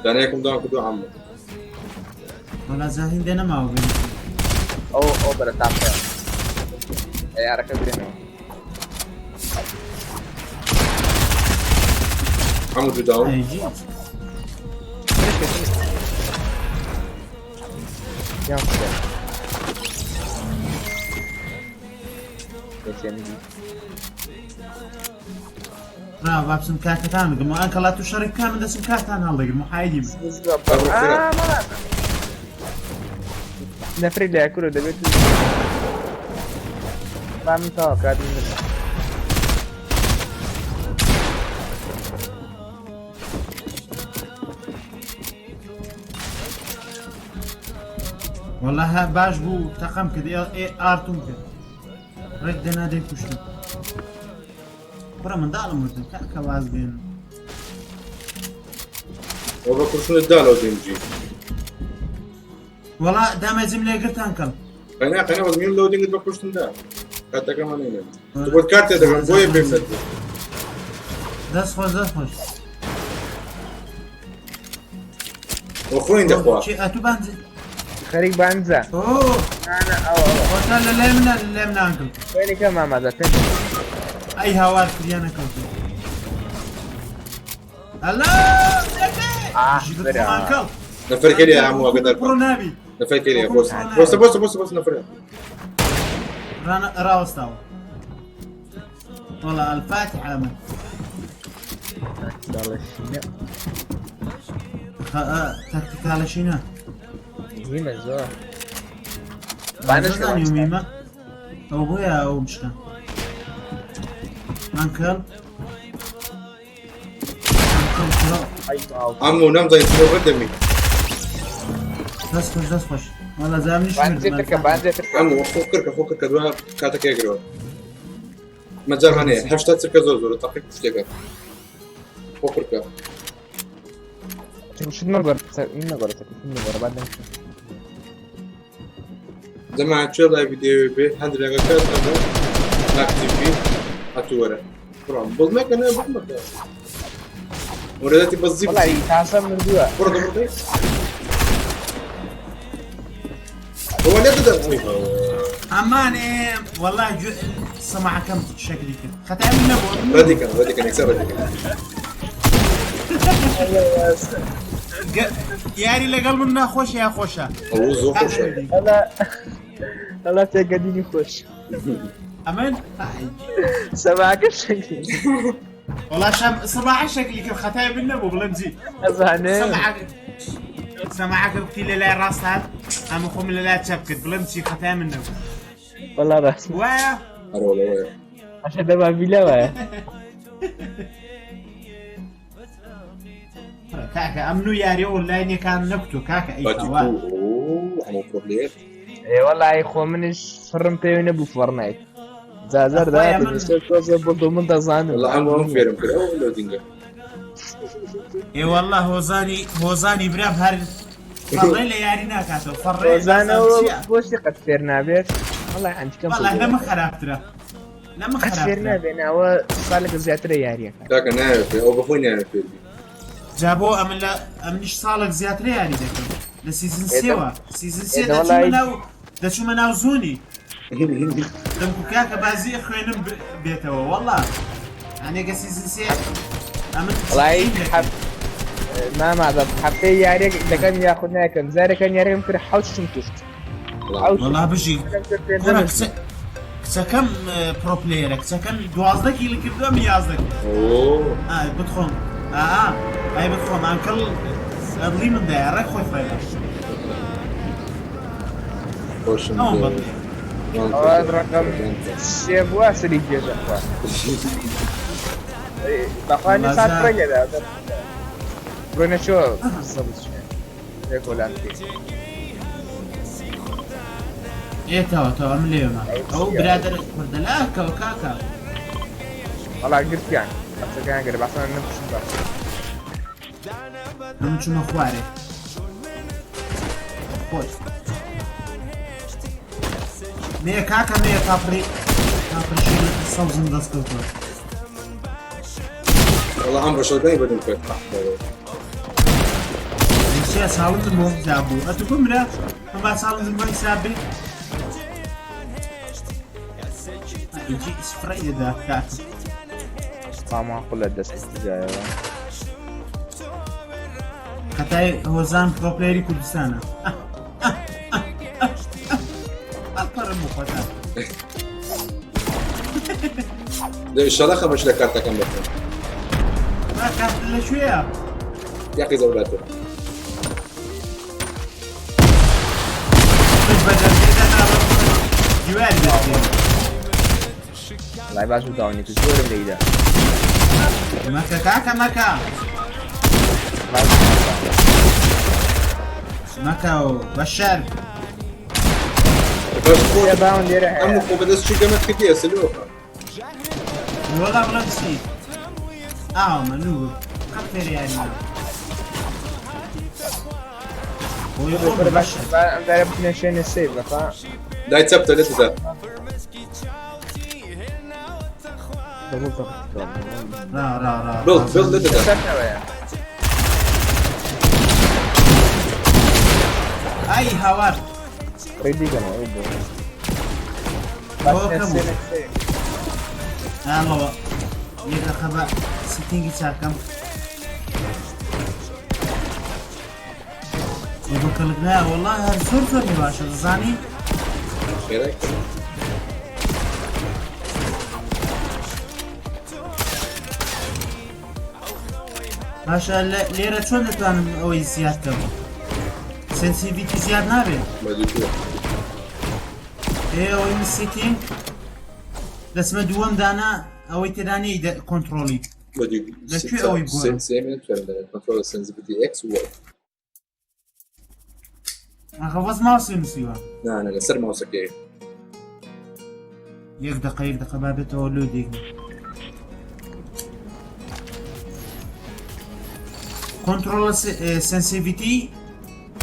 دانەیەکم داوام کردو عەمو. وەڵا جا هیندە نەماوە بێن. ئەو ئەو بەرە تاقە. یارەکە برێنەوە. عەمو دوو داوم. ئەی جی. گیان خودا. SMG. ڕا با بچم کارتەکان بگرم و ئەنکەڵا تو شەڕی بکە من دەچم کارتان هەڵدەگرم و حایدیم. نەفری لە کورە دەبێت با من تەواو کات من وەڵا ها باش بوو تەقەم کرد ئێ ئارتوم کرد. ڕێک دەنا دەی کوشتم. کوڕە منداڵم مردن کاکە واز بێن. ئەو بە کوشتنت دا لەو دەنگی. وەڵا دامەجم لێگرتان کەم. قەنا قەنا وەزمیم لەو دەنگت بە کوشتن دا. کاتەکەمان نێنێ. تو بۆت کارتێ دەگەم بۆیە پێم نەدەی. دەست خۆش دەست خۆش. بۆ خۆین دەخوا. چی ئەتوو بانج خەریک بانجە. ئۆ نا ئەوە ئەوە. خۆتان لە لای منە لە لای منە ئەنکڵ. خوێنی کە مامازا پێنج. ئەی هاوار فریا نەکەوتن. هەلا ئاه برا. ئەنکڵ. نەفەر کەریە هەموو ئەگەدار بڕۆ نابی. نەفەر کەریە بۆس بۆسە بۆسە بۆسە بۆسە نەفەر. ڕاوەستاوە. وەڵا الفاتحة من. داڵەشینە. تاکتیکالەشینە. مهمە زۆر. نازانی میمە. ئەو بۆیە ئەو مشکە. ئەنکڵ. ئەنکڵ کوڕە. ئەی باوک. عەمو نەمزانی چۆ بردەمی. دەست خۆش دەست خۆش. وەڵا زامنیش بانجێ مردم. ترکە بانجێ ترکە. عەمو خۆ کرکە خۆ کرکە دوا کاتەکەی گرەوە. مەجال هەیە 80 چرکە زۆر زۆرە تەقی کوشتێکە. خۆ کرکە. شت مەگۆڕ من مەگۆڕ من مەگۆڕ با دەنگ جەماعە چێ لای ڤیدیۆ بێ هەندێکە کات ئەبوو ئاکتیڤ هەتوو وەرە. بڕۆم بڵ نەکە نە بڵ نەکە. وەرەدەتی بەس زیب. وەڵای تاسە مردووە. بڕۆ دەبڕۆ. هو لا تقدر. ئەمانێ وەڵا سەماعەکەم شەکلی کرد. خەتای من نەبوو. ردیکە ردیکە یەکسەر ردیکە. یاری لەگەڵ من ناخۆشە یا خۆشە؟ ئەو زۆر خۆشە. ئەڵا ئەڵا تێگەدینی خۆش. ئەمن سەماعەکە شەکلی. وەڵا سەماعە شەکلی کرد خەتای من نەبوو بڵێم جی. ئەزانێ. سەماعەکە بکەی لە لای ڕاست هات ئەمە خۆم لە لای چەپ کرد بڵێم چی خەتای من نەبوو. وەڵا ڕاست. وایە؟ ئەرە وەڵا وایە. عشان دەبا بیلە وایە. کاکە ئەمن و یاری ئۆنلاینەکان نەکوتۆ کاکە ئەی باتی هاوار. کو ئەو عەمو پرۆ پلەیەر. ئێ وەڵای خۆ منیش فڕم پێوی نەبوو فۆرنایت. جازار ئەخوایە من تۆزە بڵ من دەزانم والله ئەم ئەم فێرم کرد ئەو loading ە. ئێ والله هۆزانی هۆزانی برام هەر فەڕێ لە یاری ناکاتەوە فەڕێ ڕۆزانەوە نازانم چییە. بۆشی قەت فێر نابێت وەڵای ئەنتیکەم والله لەمە خراپترە لەمە قەت فێر خراپترە. نابێ ناوە ساڵێکە زیاترە یاریەکە. کاکە ناوێت ئەو بەخۆی ناوێت فێر بی. جا بۆ ئەمن لە ئەمنیش ساڵێک زیاترە یاری دەکەم لە season سێوە season سێ ئێ دەوەڵای- دەچوومە ناو دەچوومە ناو zone ی دەمکو کاکە بازی خوێنم بێتەوە والله هەنێکە season سێ ئەمن وەڵای سیزن دەکەم. حەف مامازە هەفتەی یاریەک دەکەم یاخود ناکەم جارێکان یاریەکەم کرد حەوت شتم کوشت. حەوت وەڵا بژی شتم کرد پێنجەم کوڕە شت. کچەکەم pro player ە کچەکەم 12 kill ی کردووە من 11 kill. ئۆ ئای بتخۆم ئا ئای بتخۆم ئەنکڵ لە دڵی من دایە ڕێک خۆی فڕێدا. خۆشم ئەوم دەوێت. بەدڵیە. ئەوە ڕقم سێ بووە سەری گێژە خوا. بەخوا وەڵا سات زا- ڕێگەدا ڕۆنە چۆ سەبز ڕێکۆلان بکەیت. ئێ تەوا تەوا من لێمە ئەو برادەر کوردەلاکەوە کاکە. وەڵا گرتیان قەچەکان گرت باسان نەکوشن بە. من چوومە خوارێ خۆش مێ کاکە مێ تاپڕی تاپڕی سەوزم دەست کەوتووە. والله ئەم ڕەشەدای بەدم کرد. چیە چاڵنجم بۆ حساب بوو ئەتو بمرە من با چاڵنجم بۆ حساب بێ ئینجی ئیسفڕی دەدا کاکە. ماما خوڵە دەست جایەوە. خەتای هۆزان pro player ی کوردستانە. ئەپەڕم بۆ خۆتان. ئینشاڵڵا خەمەش لە کارتەکەم دەکەم. با کارت لەکوێیە؟ یاقی زەولاتە. بچ بە دەستێدا ناڵم دیواری دەستێ. وەڵای باش بوو داونی کرد زۆرم لێیدا. مەکە کاکە مەکە باش بوو. مەکە و بەشەر. باش خۆ لێرە باون لێرە ئەم هەیە. خۆ بەدەست چی گەمەت کردیە سلۆخە. وەڵا بڵێم چی ئاومە نوو قەت فێر یاری نابم. خۆی خۆم بەر باش بەشەر. با ئەم جارە بچینە شوێنێ سەیف بەخوا. دای چەپتە لێت بدە. دەبوو بەخت ڕا ڕا ڕا بڵ بڵ لێت بدە. سەرەوەیە. ئای هاوار ڕێی دیکەمەوە ئەو بۆ. ئەوە باشنە کەم بوو. شوێنێک سەیف. ئاڵەوە یەکە خەبە setting ی چاکەم بۆ کەڵک نایە وەڵا هەر زۆر زۆر باشە دەزانی. خێرای کە. باشە لێرە چۆن دەتوانم ئەوەی زیاد کەم؟ sensitivity زیاد نابێت. بەدوو ئێ ئەوەی من setting دەچمە دووەم دانا ئەوەی تێدانەی کۆنترۆڵی بەدوو لەکوێ ئەوەی بگۆڕم؟ سێ من توانم دەرێت control sensitivity X و Y. ئاخە وەز ماوسی نووسیوە. نا نا لەسەر ماوسەکەی. یەک دقە یەک دقە با بێتەوە loading. control sensitivity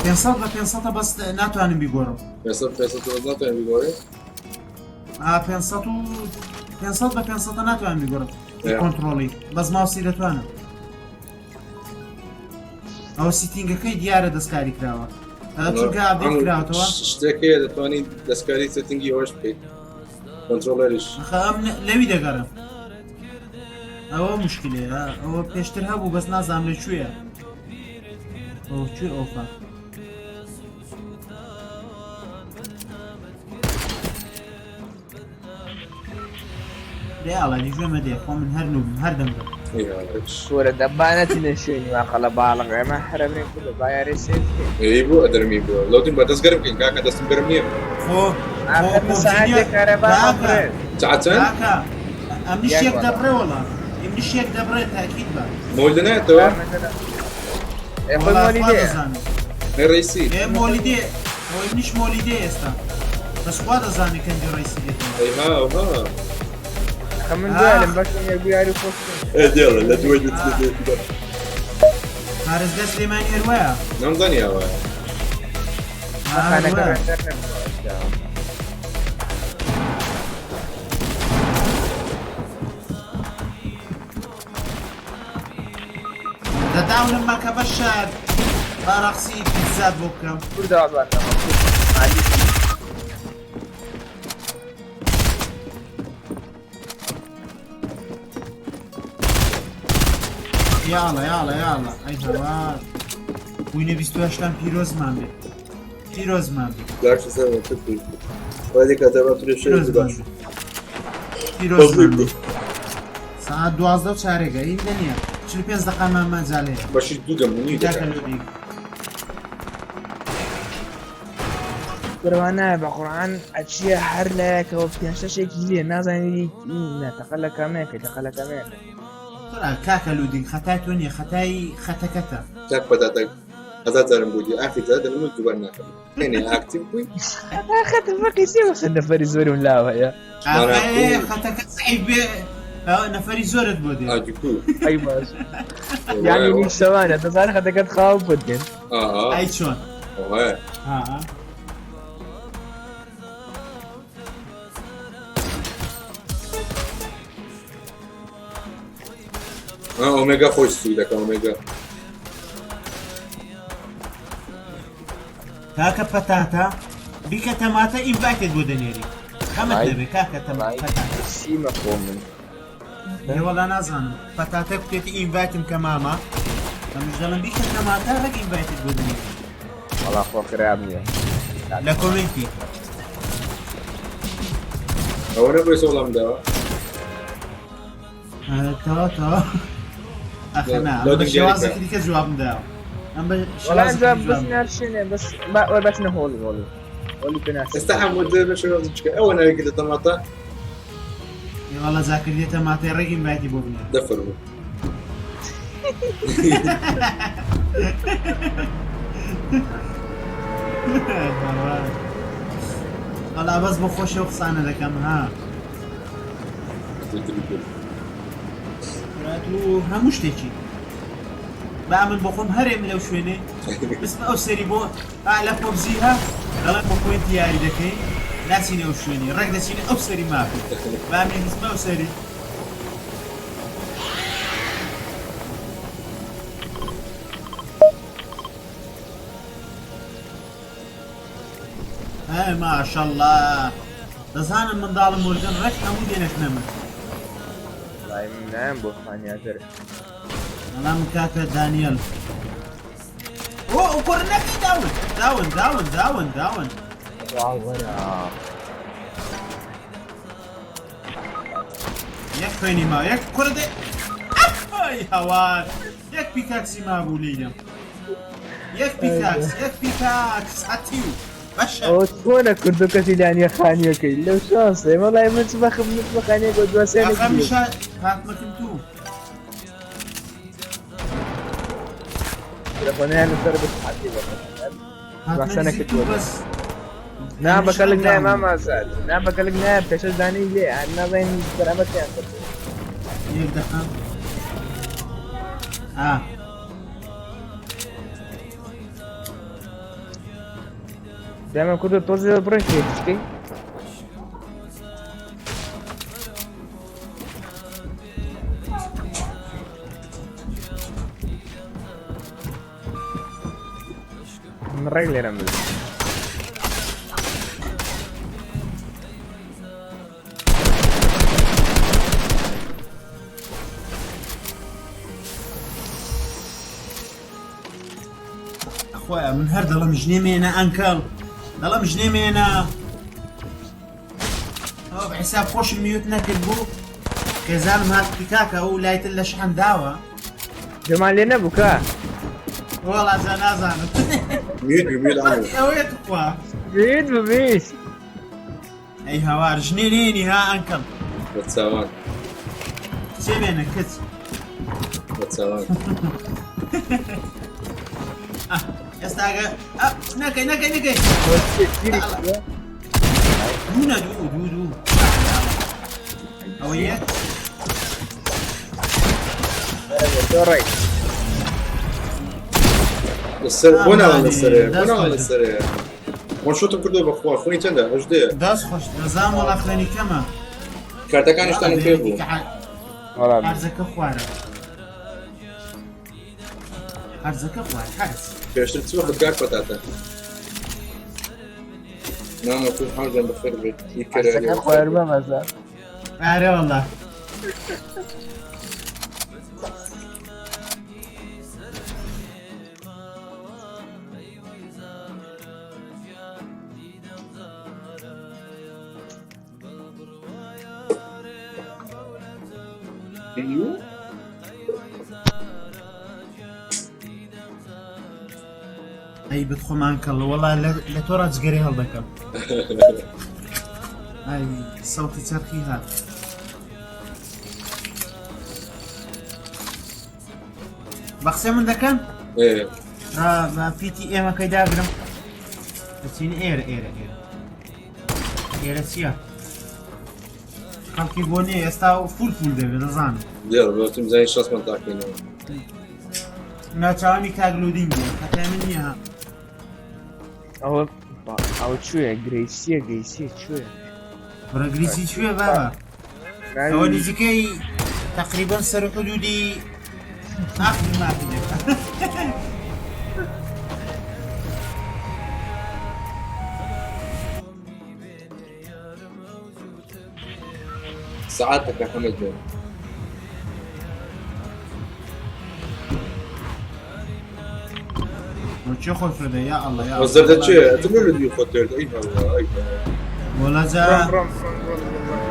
500 بە 500 بەس ناتوانم بیگۆڕم. 500 500 بەس ناتوانم بیگۆڕێ. ئا 500 و 500 بە 500 ناتوانم بیگۆڕم. ئێ. کۆنترۆڵی بەس ماوسی دەتوانم. ئەوە setting ەکەی دیارە دەستکاری کراوە. چونکە update کراوەتەوە. شتێک هەیە دەتوانی دەستکاری setting ی ئەوەش بکەیت. controller یش. ئەخە ئەم لەوی دەگەڕم. ئەوە مشکلەیە ئەوە پێشتر هەبوو بەس نازانم لەکوێیە. ئەوە کوێ ئۆفە؟ دێ ئاڵانی گوێمە دێ خۆ من هەر نووبم هەر دەمرم. سوورە دەبانەتی لە شوێنی وا قەڵە باڵغ ئێمە حرەمێ کوردە با یاری سەیف بکەین. ئەی بۆ ئەدەرمی بۆ loading بە دەست گەرم بکەین کاکە دەستم گەرم نییە. خۆ خۆ ئاخر پۆبجی ساعتێک کارەبا کاکە بڕێت. ساعت چەند؟ کاکە ئەمنیش یەک یەک وەڵا. دەبڕێ وەڵا ئەمنیش یەک دەبڕێ تاکید بە. مۆلدە نایەتەوە؟ ئێ خۆی وەڵا خوا مۆلیدەیە. دەزانێ. ئەی ڕئیسی. ئێ مۆلیدێ ئەوەی منیش مۆلیدێ ئێستا بەس خوا دەزانێ کەندی ڕئیسی دێتەوە. ئەی ها ها. خە من دوایلم بەش یەک دوو یاری خۆش ئێ دێڵە لە دوای دەچێت پارێزگا سلێمانی هەر وایە. نەمزانی ئەوە. خانەکە ڕێندەر نەبووە. دەداونم مەکە بەشار با ڕەقسی پیتزات بۆ بکەم. کوردە وازانەوە. یاڵە یاڵە یاڵە ئەی هەوار بووینە 28 پیرۆزمان بێ پیرۆزمان بێ داش سەر وادی کاتە ترێ پیرۆزمان باش بێ پیرۆزمان بێ سەعات 12 و چارێگە ئیندە نییە 45 دقەمان مەجالەیە بەشی دوو گەم نیو کاکە دەکات لۆدی بڕوانایە بە قورعان ئەچیە هەر لایەکەوە پێنج شەشێکی لێ نازانی تەقە لە کامەیەکە تەقە لە کامەیەکە. تۆ کاکە لودین خەتای تۆ نییە خەتای خەتەکەتە. تاک پەتاتە هەزار جارم بۆ دی ئاخر جار دەمن و دووبار ناکەم هێنێ ئاکتیڤ بووی خەتە فەقی سێ وەسە نەفەری زۆرم لاوە هەیە. ئاخێ خەتەکە سعیب بێ ئەوە نەفەری زۆرت بۆ دێ. ئاجکو ئەی باش یعنی نیو شەوانە دەزانە خەتەکەت خاو بۆت دێن. ئا ئەی چۆن ئەوە ها ئۆمێگا خۆی سوو دەکە ئۆمێگا کاکە پەتاتە بیکە تەماتە ئینڤایتت بۆ دەنێری خەمت ئای. نەبێ کاکە تەماتە پەتاتە سیمە خۆ من ئێ وەڵا نازانم پەتاتە کوتێتی ئینڤایتم کە مامە ئەمش دەڵم بیکە تەماتە ڕێک ئینڤایتت بۆ دەنێری وەڵا خۆ خراپ نییە. لە کۆمێنتی ئەوە نەبووی وەڵام داوە تەوا تەوا ئەخە نا لۆ ئەم بە دنگیاری شێوازێکی کە. دیکە جوابم داوە ئەم بە وەڵا شێوازێکی جا دیکە بەس جوابم داوە. نارشێنێ بەس با وەر بەچنە هۆڵی هۆڵی هۆڵی پێناسە. ئێستا هەموو دێ بە شێوازی چکە ئەوە ناوێکی لە تەماتە ئێ وەڵا زاکردیە تەماتەی ڕێک ئینڤایتی بۆ بنێ. دەفەرموو وەڵا بەس بۆ خۆشی و قسانە دەکەم ها تو هەموو شتێکی با من بۆ خۆم هەرێم لەو شوێنێ بسمە ئەو سەری بۆ ئا لە پۆبزی ها دەڵێن بۆ پۆینتی یاری دەکەین ناچینە ئەو شوێنی ڕێک دەچینە ئەو سەری مافی با من بسمە ئەو سەری ئەی ماشەڵڵا دەزانم منداڵم مردن ڕێک هەموو دێنەکنە من. وەڵای من نایەم بۆ خانیاتر. بەڵام کاکە دانیەل ئۆ ئەو کوڕ نەکەی داون داون داون داون داون. واو وەرە. یەک خوێنی ماوە یەک کوڕ دێ ئەی هەوار یەک پیکاکسی مابوو لێی یەک پیکاکس یەک پیکاکس هەتیو بەشە. ئەوە چۆنە کوردۆ کەسی لانیە خانیەکەی لەو شانسێ وەڵای من چ بەخم من چ بە خانیەکە دوا سێنێک ئەخە بێت. میشا هاتمەکن تو. تەلەفۆنیان لەسەر بس حەزی بەخم. هاتمە بەسە نزیک تو نەکردووە. بەس. نا بەکەلک نایە داون. مامازاد نا بەکەلک نایە پێشەش دانەی لێ هەر نازانین بەرامەتیان کرد. یەک دقە ئا دائما کوردۆ تۆزێ بڕێ تێکشکەی. من ڕێک لێرەم بێت. خۆیان من هەر دەڵم ژنێ مێنە ئەنکەڵ دەڵم ژنێ مێنە ئەوە بە حیساب خۆشم میوت نەکرد بوو خێزانم هات کاکە ئەو لایتر لە شحن داوە. جەمان لێ نەبوو کە؟ وەڵا جا نازانم. میوت بوو میوت عامل. ئەوەیە توخوا. میوت بوو میوت. ئەی هاوار ژنێ نێنی ها ئەنکەڵ. بەچاوان. کچێ بێنە کچ. بەچاوان. ئێستا ئەگە نەکەی نەکەی نەکەی. دوو نە دوو دوو دوو. ئەوە یەک. تۆ ڕێی. لەسەر بۆ ناڵێن لەسەرەیە بۆ ناڵێن لەسەرەیە وان شۆتم کردووە بەخوا خوێنی چەندە هەژدەیە. دەست خۆش دەزانم وەڵا خوێنی کەمە. کارتەکانیشتانم پێ بوو. وەڵا حەرزەکە خوارە. حەرزەکە خوار حەرز. پێشتر چ وەخت کاک پەتاتە؟ مامە تو حاجم بەخێر بێت. حەرزەکە خوار بە مەزە. ئارێ وەڵا. ئەی بتخۆمان کەڵ وەڵا لە تۆ ڕاجگەری هەڵدەکەم. ئای سەوتی چەرخی هات. بە قسەی من دەکەن؟ بە پیتی ئێمەکەی داگرم. دەچین ئێرە ئێرە ئێرە ئێرە چییە؟ خەڵکی بۆ نییە ئێستا و فول فول دەبێت دەزانم. دیارە بۆتم زانی شەستمان تاکەینەوە. ناچاوانی کاک لودین بوو خەتای من نییە. ئەوە ئەوە کوێیە؟ گرەیسیە گەیسیە کوێیە؟ بڕە گریسی کوێ بابا؟ ئەوە نزیکەی تقریبا سەر حدودی آخر مافی دەکا. سعادتك يا حمد بيه. چێ خۆی فرەدە یا الله یا الله. وەزەردە چێ ئەتم لە دوی خۆت کرد ئەی هەوا ئەی وەڵا جا بڕۆم بڕۆم بڕۆم بڕۆم بڕۆم.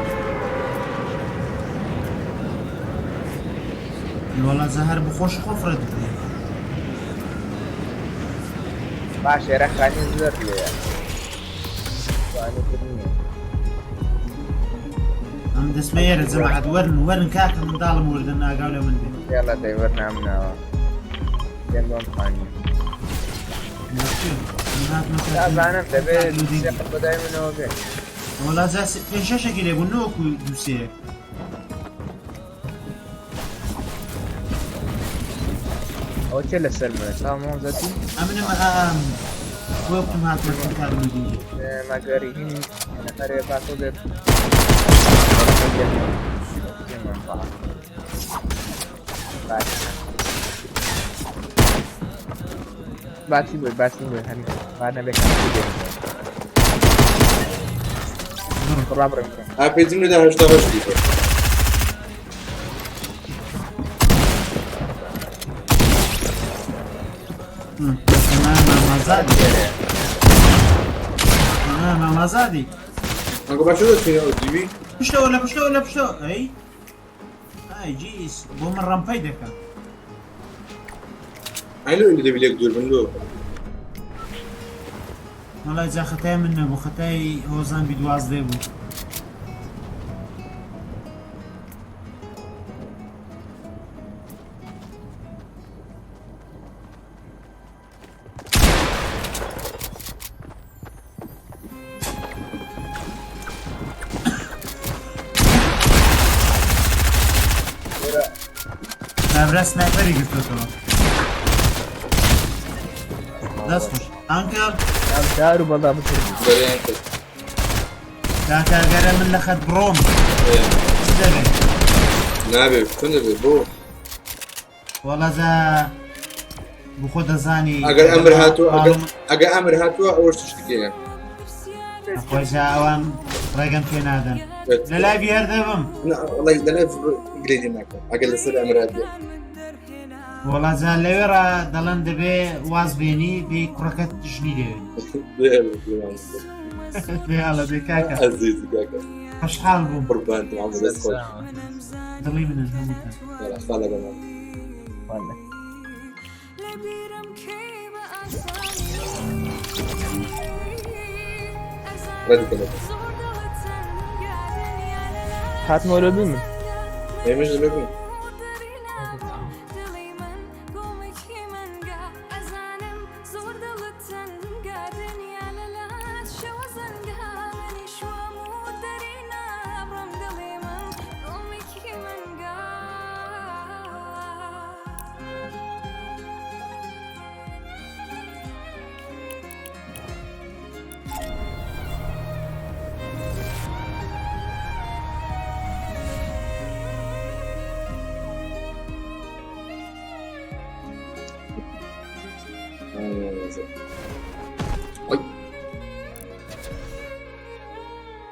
وەڵا جا هەر بخۆش خۆ فرە دەدەی. باش ئێرە خانی زۆر لێیە. خانی تر نییە. ئەم دەستمە ئێرە جەماعەت وەرن وەرن کاکە منداڵم وردن ئاگاو لە من بێ. یاڵا دەی وەرنامناوە. دێم بۆم خانیە. نازانم دەبێت سێ قەت بەدای منەوە بێ. وەڵا جا پێنج شەشێکی لێ بوو نەوەکو دوو سێیەک. ئەوە کێ لەسەر منە؟ چاو مۆزەتی؟ ئەمنم ئام بۆ بتم هاتمە کاک لودینگی. مەگەر هین نەفەرێ باتۆ بێت. باسی بۆی باسی بۆی هەر با نەبێ کاتی بێ. بڕا بڕم بڕم. ئا پێجم لەدا هەشتا هەشت دیتە. مامازادی مامازادی. ئەنگۆ باشە دەچینە ئەو دیوی؟ پشتەوە لە پشتەوە لە پشتەوە ئەی ئای جیس بۆ من ڕەمپەی دەکا. ئەی لۆ ئینجا دەبی لێک دوور بن لۆ؟ وەڵای جا خەتای من نەبوو خەتای هۆزان بی دوازدە بوو. کابرا سنایپەری گرتۆتەوە. دەست خۆش ئەنکڵ. دار و بەڵا بکرد. بەرەیان کرد. کاکە گەرە من لە خەت بڕۆم چ دەبێت؟ نابێ چۆن دەبێت بۆ؟ وەڵا جا بخۆ دەزانی ئەگەر ئەمر هاتووە ئەگەر ئەگەر ئەمر هاتووە ئەوەش شتێکەیە. خۆی جا ئەوان ڕێگەم پێ نادەن. لە لایڤی هەر دەبم. وەڵای لە لایڤ گلەی لێ ناکەم ئەگەر لەسەر ئەمر هاتبێ. وەڵا جا لەوێڕا دەڵێن دەبێ واز بێنی بێ کوڕەکەت ژنی دەوێت. بێ ئەڵە بێ کاکە. ئەزیزی کاکە. خۆشحاڵ بووم. قوربان عەمرو دەست خۆش. دڵی منن هەمووتان. یاڵا خوا لەگەڵمان. والله. ڕەدی کە لەگەڵ. هاتمەوە لۆ بی من. ئێمەش لە بین.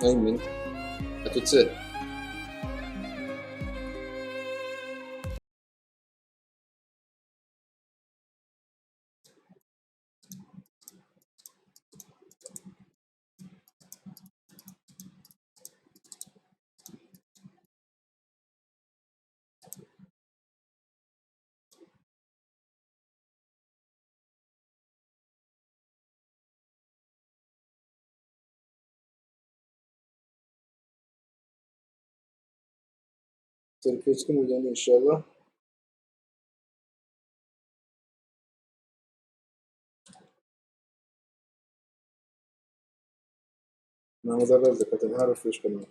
ئەی من ئەتۆ چ سەرکەوتن بودەن ئینشاءاللە. مامۆستا بەس دەکە تەنها ڕفرێش کردنەوە.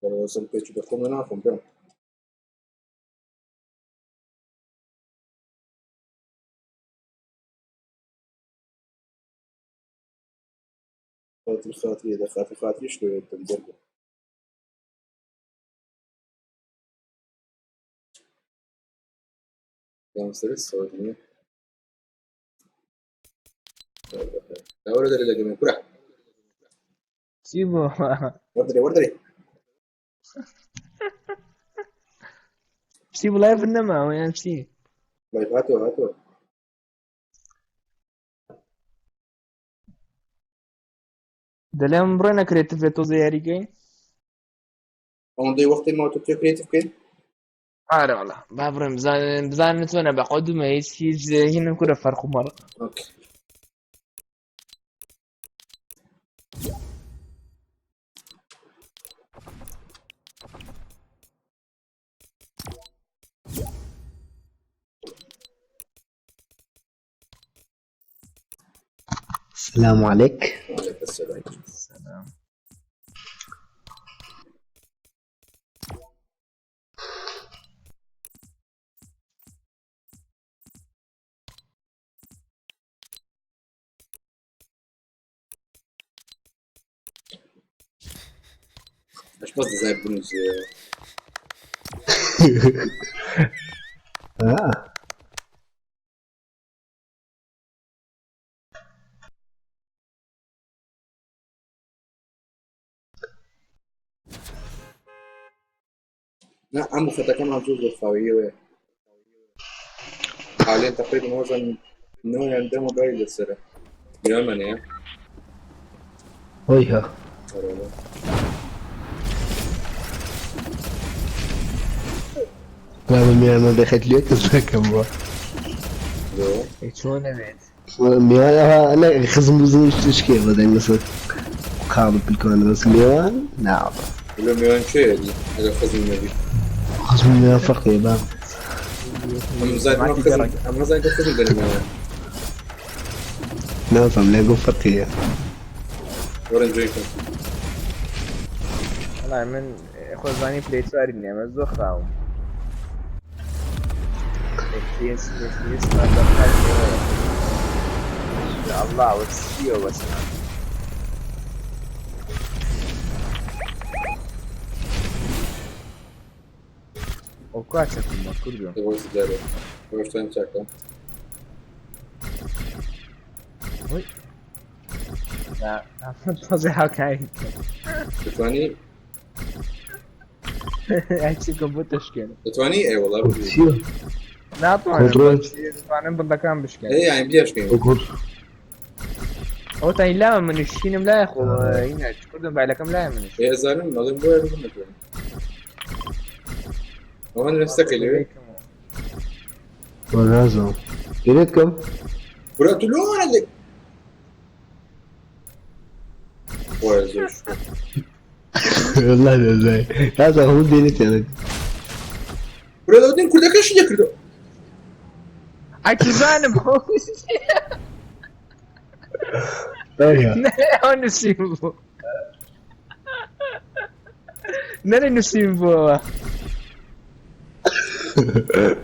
دەروازەم پێچ دەخۆم ناخۆم برام. خاتر خاتری دە خاتر خاتریش لێ دەم دەربوو. دام سەر سەوت نییە. وەرە دەرێ لەگەم کورە. چی بوو؟ وەردەرێ وەردەرێ. چی بوو لایڤ نەماوە یان چی؟ لایڤ هاتەوە هاتەوە. دەلێم بڕۆ نەکرێتیڤ تۆزە یاریگەی؟ ئەوەندەی وەختی ماوە تۆ کرێتیڤ بکەیت؟ ئارە وەڵا با بڕۆین بزانن بزانن چۆنە بە خۆ دومە هیچ هیچ هینم کورە فەرق و مەڕ. ئۆکەی. السلام عليك. وعليك السلام. سلام. باش بەس دەزای بنووسێ. آه. نا ئەم خەتەکەمان زۆر زۆر خاویەوەیە. حاليا تقريبا وزن نۆیان دە مۆبایل لەسەرە. میوانمان هەیە؟ هۆیها. ئەرێ. لا میانمە دەخەت لێ کەس نەکەم بووە. لۆ؟ ئەی چۆن نەبێت؟ میوان ئەوها نە خزم بزم شتێ بەدەین لەسەر قاڵ پلکۆن بەس میوان ناوە. لۆ میوان کێیە دی ئەگەر خزم نەبی؟ خزم میوان فەرقی بە. ئەم زانم ماتی خزم گەڕەک. ئەم زانم تۆ خزم دەنی میوان. نازانم لێگۆ فەرقیە. وەرن جوێن کەم. وەڵا من خۆزانی پلەی چواری نییە ئەمە زۆر خراوم. FPS FPS مان دەخات لێوەیە. یا الله وە چییە بەس. ئەو کوا چەکم بە کوردم. دەبۆ دەرێ. بۆشتان چاکە. نا تۆزێ هاوکاری بکەم. دەتوانی ئەی چیکم بۆ تشکێنم. دەتوانی ئێ وەڵا بگری. چییە؟ ناتوانم کۆنترۆل. دەتوانم بڵدەکان بشکێنم. ئێ یانی بیاشکەین. ئەو تانی لامە منیش شینم لای خۆ هینا کوردم بایلەکەم لای منیش. ئێ ئەزانم ئەڵێم بۆیە بگم نەتوانم. ئەوان نەفسەکەی لەوێ؟ نازانم. لێت کەم؟ کورە تو لۆ وانە لێ خۆیە زۆر شکر. والله دەزای. نازانم هەموو دێنێت یانە. کورە لەودین کوردەکەشی دەکردەوە. ئەی چزانم هۆیها. ئەوە نووسیم بوو. نەرێ نووسیم بووەوە.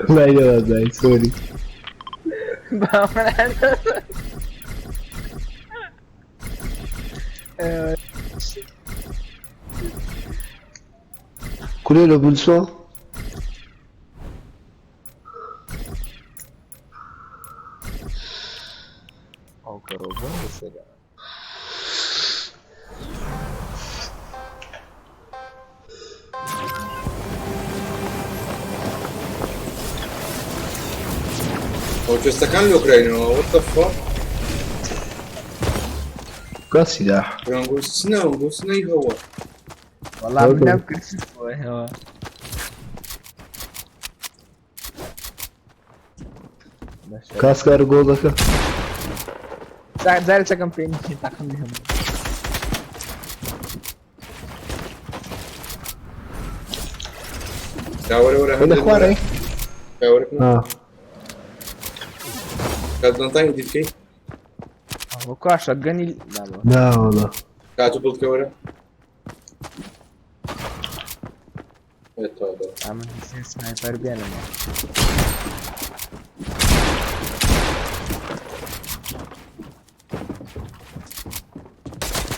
والله نازای سۆری. Coulez le bout de soin. Encore au bon, c'est là. ئەو چێستەکان لۆکراینەوە what the fuck کا سلاح نقول سنة ونقول سنة هو والله من نفكر هو كاسكار جولدك زاري چەکەم پێ نییە تاقم لێم داوەرە وەرە هنا خواري داوەرە اه کاتدانتان دیکەی وەکوا شەتگەنی لا لا والله کاتو بڵکەوەرە تۆ ئەمن سێ سنایپەر بێنمەوە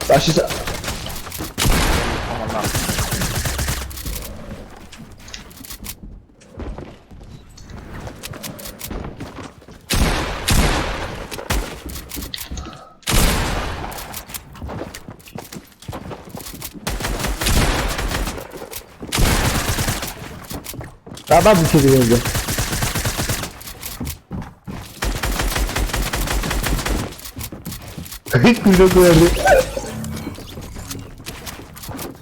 باش والله بابا بكذا ينزل كله كله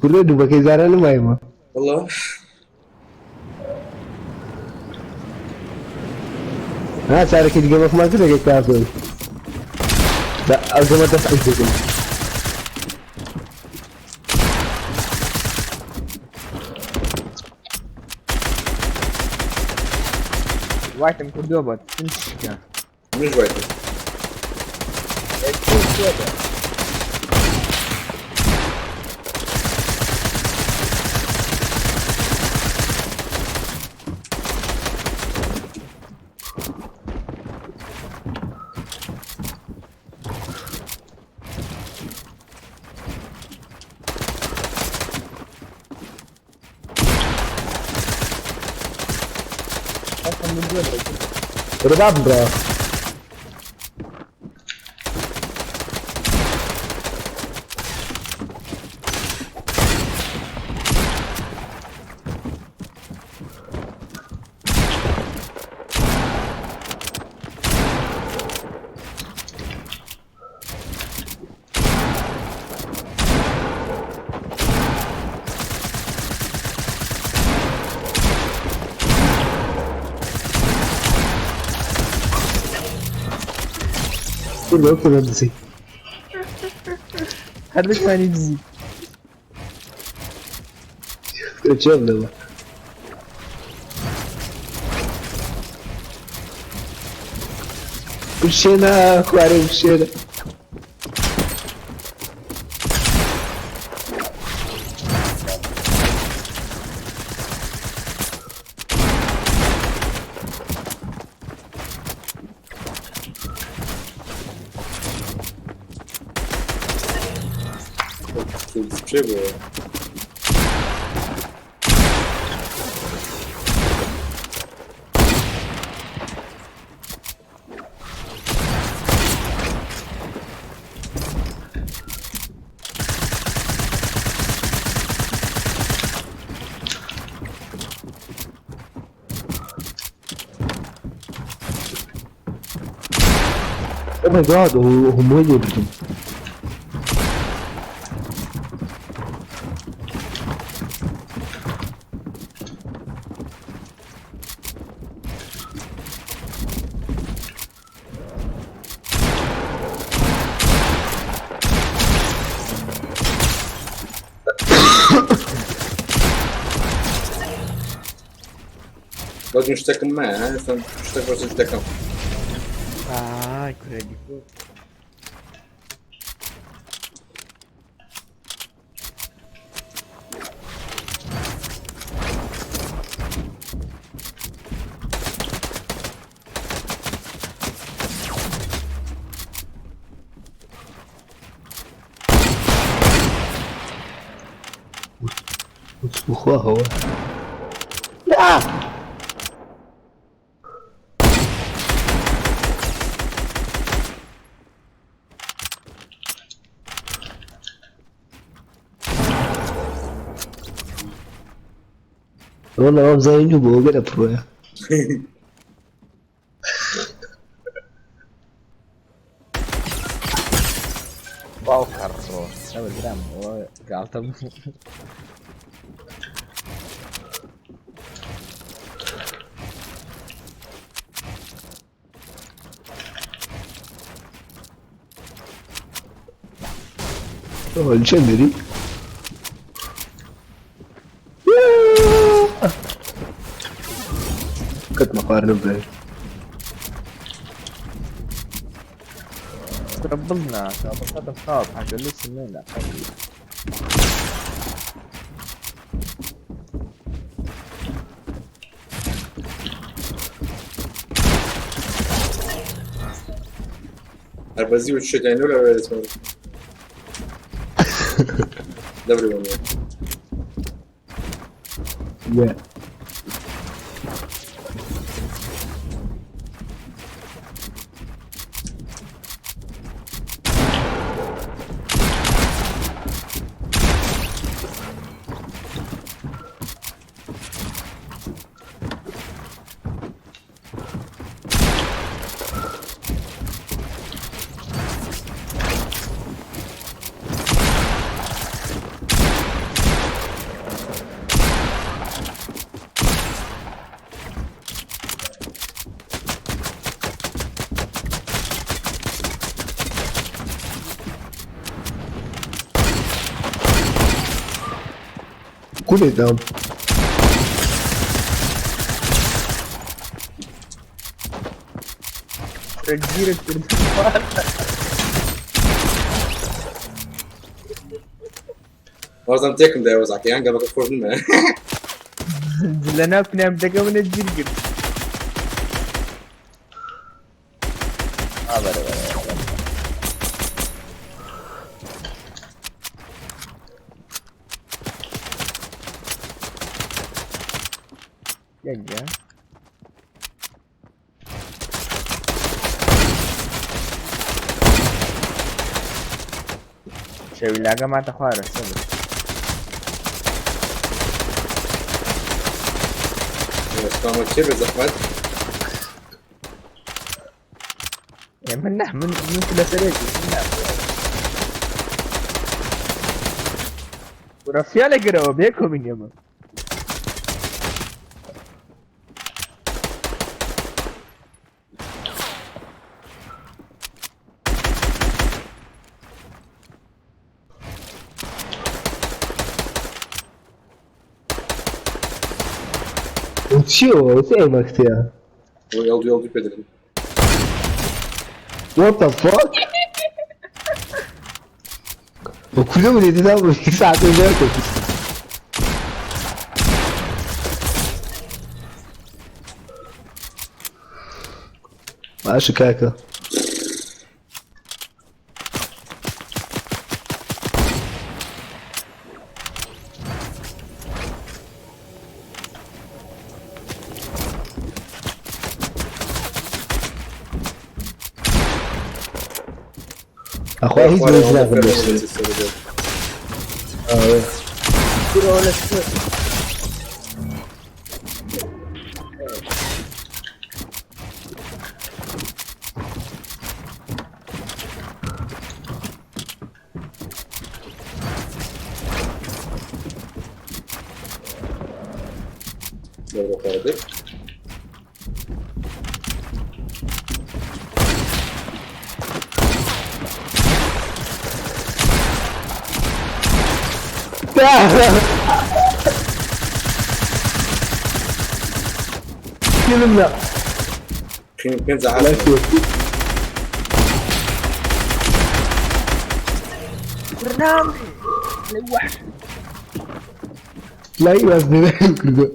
كله دوبا كيزاران ما يما والله ها صار كده جيم ما كده كده لا أو ما تفعل كده وایتم کردووە بۆت شکا منش وایتم رباب برا كله كله دزي هەردووکمانی دزی تشوف له مشينا خواري مشينا چێ بووە Oh my god, هم وين يبدون؟ بەڵکم شتێکم مایە ها ئێستا شتێک بەس شتێکم ئای کورە دیکۆ بخوا هەوە لا. والله ما بزاني بۆ گەرە پڕۆیە. واو کەڕۆ سەبر برام ئەوە گاڵتە بوو. ئەوە چێن دەری؟ قەت مەخوارنم بێ. ربنا بس خاب حاجة لسه لا. هەر بەزی و شتێنەوە لە دەبری بۆ. Yeah. کو لێدام؟ گیرت کرد. وازم تێکم دای وەزعەکە یان گەمەکە خۆش نمە. لە ناو پنام دەکە منە گیر کرد. آ بەرە بەرە بەرە. یەک شەویلاگە ماتە خوارە سەبر. کامە کێ بێ زەحمەت؟ من نه من لەسەرێکی من نه. ورەفیا لەگەرەوە بێکۆمین ئێمە. چیەوە ئێمەکتەیە؟ ئێڵ دوو پێ دەدەن. What the fuck? وكلهم اللي تدور ساعة جاكم. ماشي كاكا. اخويا هیچ بێز ناکەم. آه. Dobra, خوارە. كلمة پێنج عالم. برنامج لوح. لا يوزن كردو.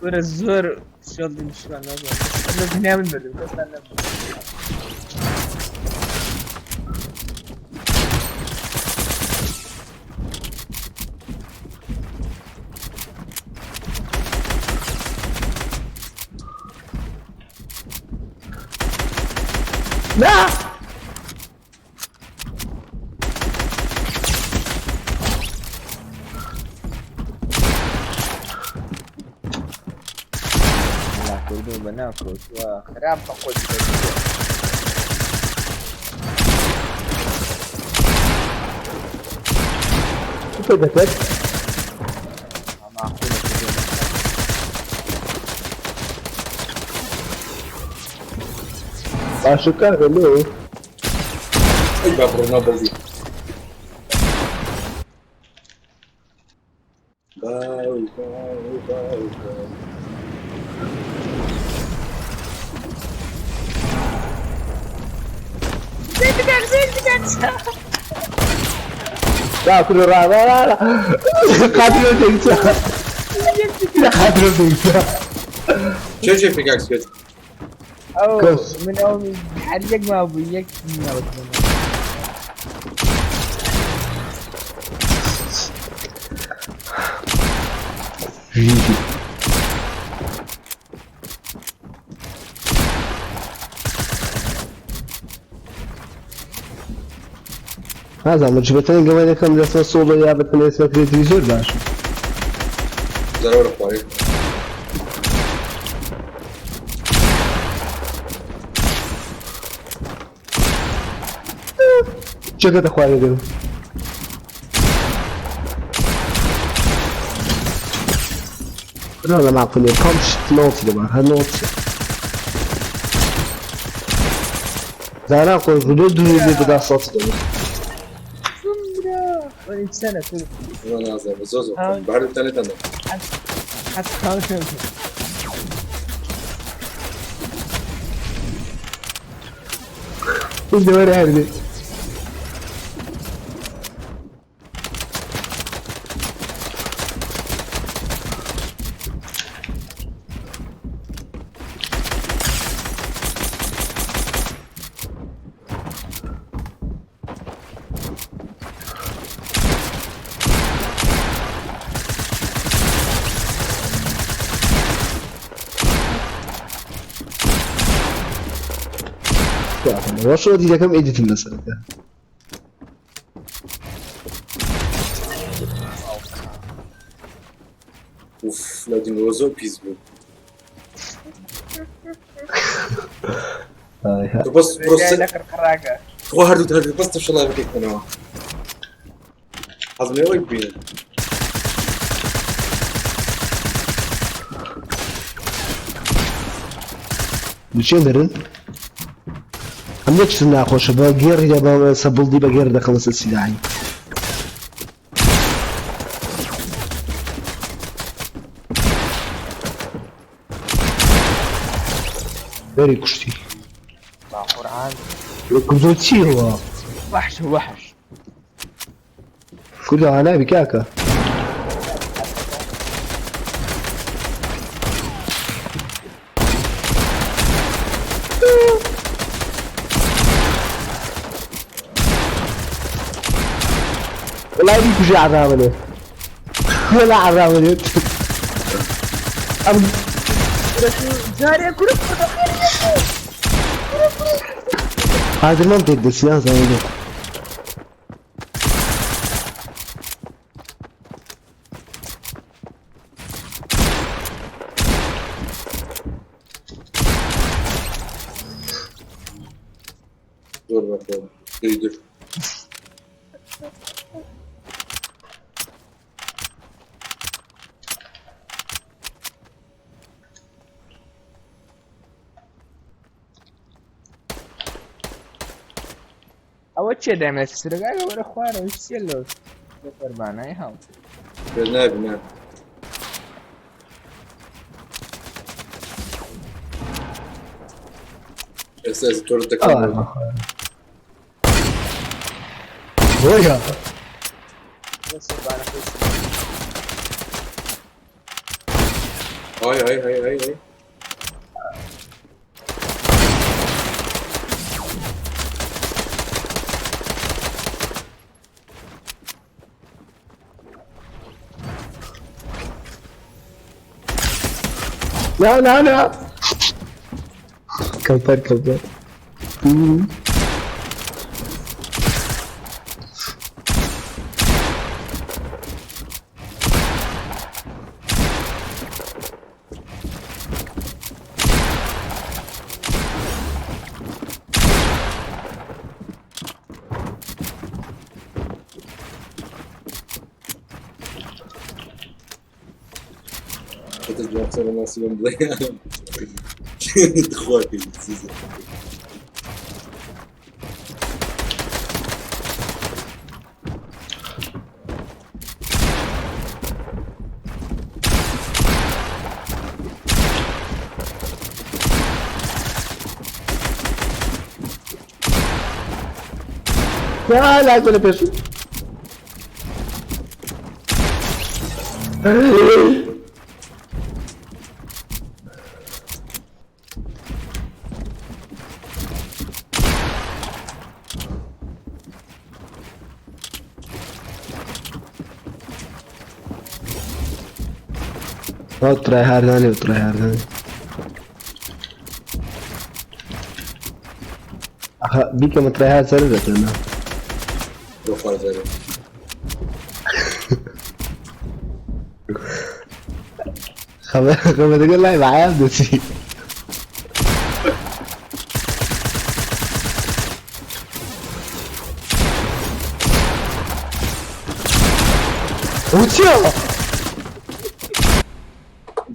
كرة زۆر شڵدی شوان لە دنیا من بردم کەستان نەبوو. نا لا کوردو بە ناکەوتووە خراپ بە خۆی چ دەکرد؟ معقولە کوردو باشە کاکە لۆ ئەی با بڕۆ ناو بەڵدی. باو باو باو باو. لا كله را لا لا لا قادر تنسى لا قادر تنسى چێ چێ پێکاکس کرد؟ ئەو کەس. من ئەو هەر یەک مابوو یەک ناوت جيجي هذا مجبتني قبل كم لسه صولة يا بتني اسمك زور باش زارا وەرە خوارێ. شكلت اخواني دول لا لا معقول كم نوتي دابا هاد نوتي زانا قول غدو دو بدا صوت دابا سنة كل زۆر نازانم زۆر زۆر خۆم. بە هەردوو تانێتان دەم. حس انت وين هربت وصلت إذا كم إيديت مثلا ئوف لەو دینگەوە زۆر پیس بوو. تۆ بەس بڕۆ لە قڕقڕاکە خوا هەردوو هەردوو بەس تەشەڵای بکەیتنەوە. حەزم لێوەی ببینم. چێ دەرن ئەم یەک شت ناخۆشە بە گێڕی دەبا سەبڵدی بە گێڕ دەخەڵە سەر سیلاحی دەری کوشتی با قورآن کوردۆ چی هەوە وحش وحش کوردە نابی کاکە والله بيكوشي عرامني ولا عرامني أم جارێ کورە هذا المنطق بس يا زلمه زۆر بەخۆم. دوری دوور. ئەوە چێ دایمە سرگاگە وەرە خوارەوە چیە لەو فەرمانای هاو پێ نابی نا. ئێستا ئێستا تۆ دەکەم. ويا هاي هاي هاي هاي هاي. لا لا لا كوثر كوثر جواب ناسیبم بڵێ خوا پێویستی. لا لا ولا بيش. تراي هارداني وتراي هارداني. بيكا ما تراي هارد سرقت انا. بۆ خوار جارێ. خبر خبر تقول لا معايا بدسي. وتشيو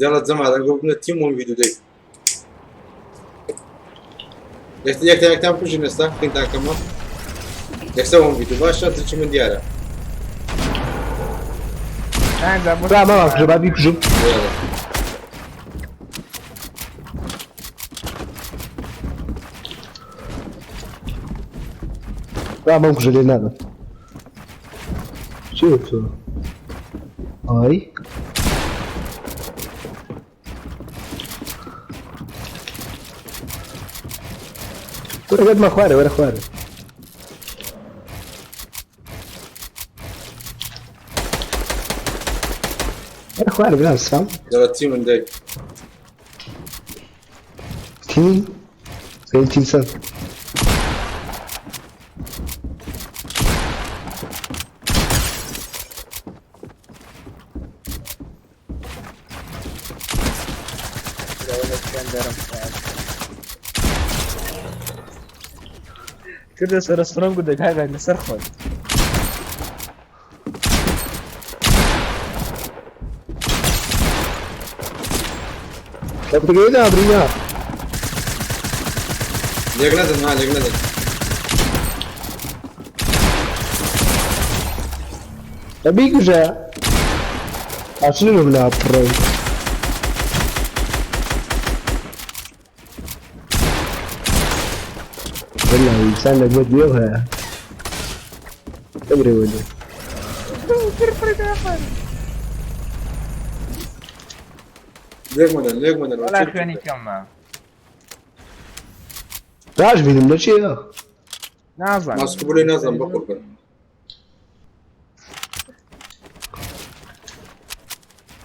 يلا جماعة نقول تيم ون فيديو دەی. یەک یەکتان بکوژین ئێستا پێنتان کەمە. یەکسەر وەن ڤیدیۆ باشە چی من دیارە. لا ما بعرف شباب بيكجوا. يلا. لا ما مكجوا لنا. شوف هاي ولا قد ما خواري ولا خواري. ولا خواري بلا سام. يلا تيم من داي. تيم زي تيم سام. كده سر سترونج دەکات لەسەر خۆی. طب تجينا برينا. لێک نەدەن ها لێک نەدەن. بيكجا عشان بلا بري. والله إنسان لك بديوها. تدري وين. لێک مەدەن لێک مەدەن. وەڵا خوێنی کەمە. راش بينم لا شيء. نازانم. ماسک بڵێ نازانم بەقوربان.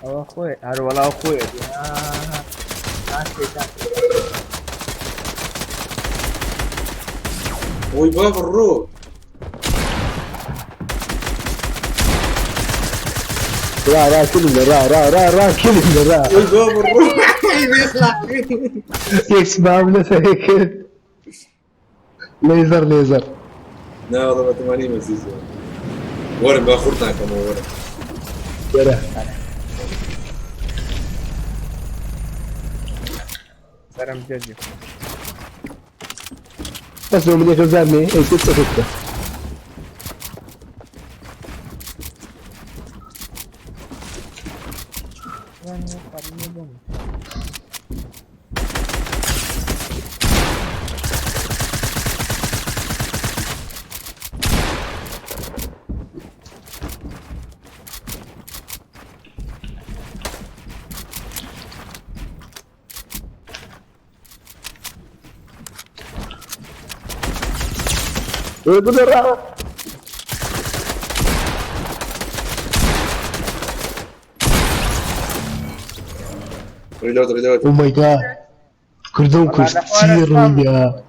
ئەوە خۆی هەر وەڵا خۆی. وی باب الروح. را را كلنا را را را را كلنا را. وی باب الروح. بيخلع. يسمع من هيك. ليزر ليزر. لا والله ما 80 مزيز. ورم با خورتان کەمەوە وەرم. وەرە. سەرم جێجی. بس لو من يخزرني اي ستة ستة. را ریلود ریلود. او ماي جاد. كردون كشت كثير ويا.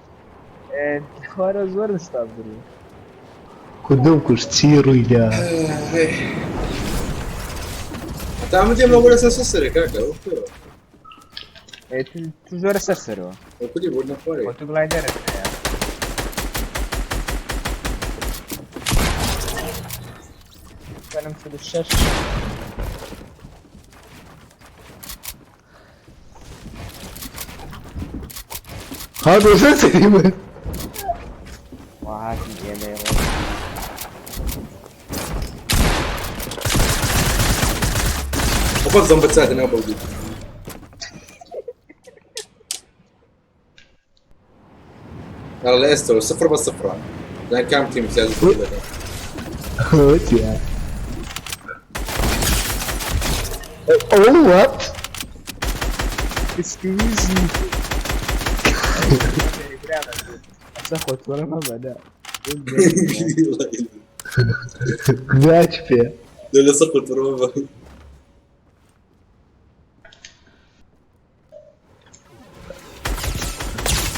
خوارە زۆر ستاپ بوو. کوردم کوشت چی ڕوویدا؟ هەتا من دێمەوە بۆ لەسەر سەر سەرێ کاکە ئەو کوێوە؟ تو زۆرە سەر سەرەوە. ئەو کولی بۆ نەخوارێ. خۆ تو گلایدەرت هەیە. بەنم 46. هاتۆ سەر سەری من. وهاتی ئێمەی ڕۆژ. خۆ زەم بەچاتە ناو بەڵگی. يلا لە ئێستەوە سفر بە سفرە لان کام تیم امتیاز دەکەن. وتیا. Oh, what? Excuse me. ئەسە خۆت وەرە مەبەدە. باش پێ. لە سفر بڕۆ.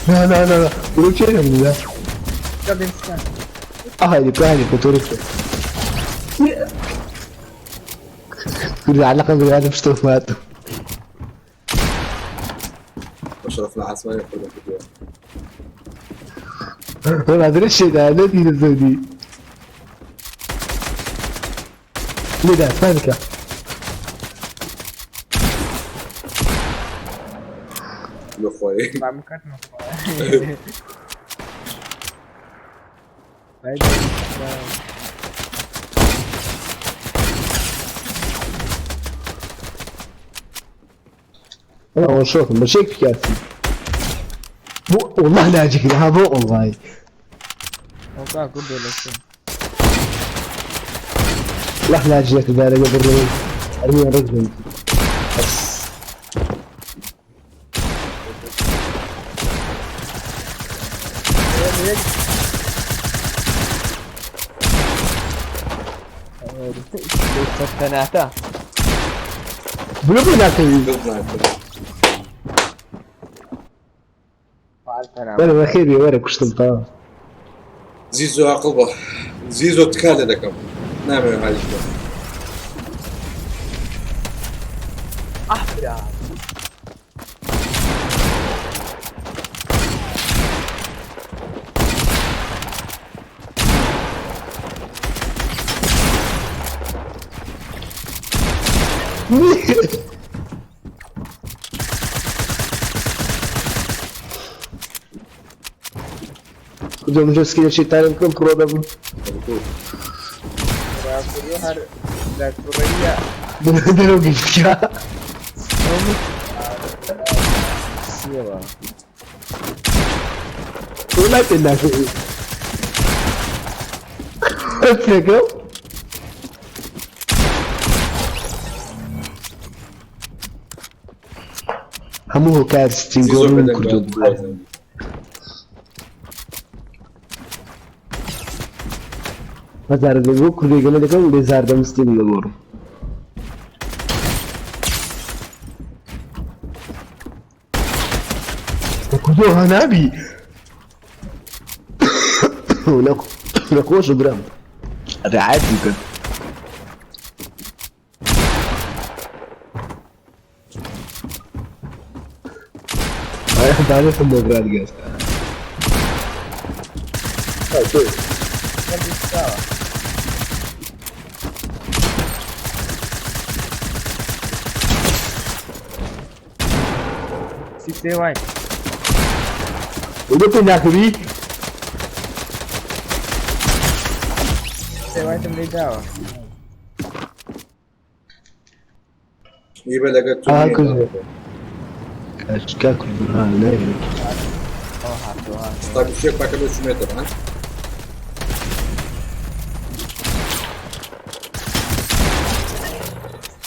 لا لا لا لا ولو شيء لا. هذه هذه كنت كل علاقة بالعالم مشتوفات. أشرف العاصمة يقول ما أدري إيش هذا الذي نزودي. ليه فانكا. لو خوي. أنا أول شوط بشيك في كاسي. بو والله لا أجيك ها بو والله. والله لا أجيك ذلك قبل أرمي رجل بس. ثلاثة. بلو بناكل. ولا بخير ولا كشتم طا. زيزو عقبه زيزو تكالي دەکەم نامەوێ هالی بکەم. ئەحرا. کجا مش سكيل شيء تاني بكم برو دبل. هەر لە توڕەیە. دلو قلت سیەوە. ولا تنافي. أتلقوا. هەموو هۆکار ستیم زیزۆ گۆڕم بەدەنگ کوردۆ بە. هەزار بۆ کوردی گەمە دەکەم بێزار دەم ستیم دەگۆڕم. کوردۆ هەنابی نەخۆش برام ڕعایەتی بکەن. دانێتم بۆ برات گەست. سێ وای. بۆ پێ ناکەوی؟ سێ وایتم لێ داوە. یبە لەگەر تو آه، كله. کاک ها نايم. ئەوە هاتەوە هاتەوە. تا شێک پاکە بۆ چمێتە ها؟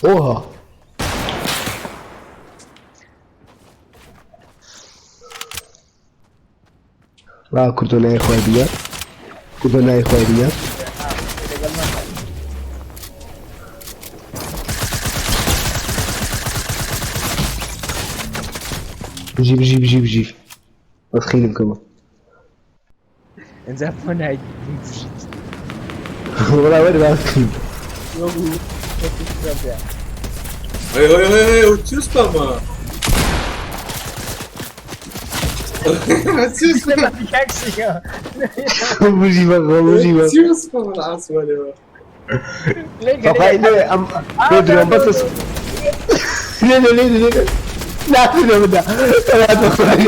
ئۆها وا کوردۆ نای خۆی بیا کوردۆ نای خۆی بیا. لەگەڵ من. بژی بژی بژی بژی بەس خیرم بکەمە. ئینجا بۆ نایت بکوژیت. وەڵا وەرە با بکەین. وەکو وەکو ترەمپە. هەی هەی هەی هەی ئەو چ سپامە؟ چ سپامە؟ بژی بەخوا بژی بەخوا. چ سپامە لە ئاسمانەوە؟ بەخوای لێ ئەم بۆ درۆم بەس لێ لێ لێ لێ لا لێ بدا لا بەخوای.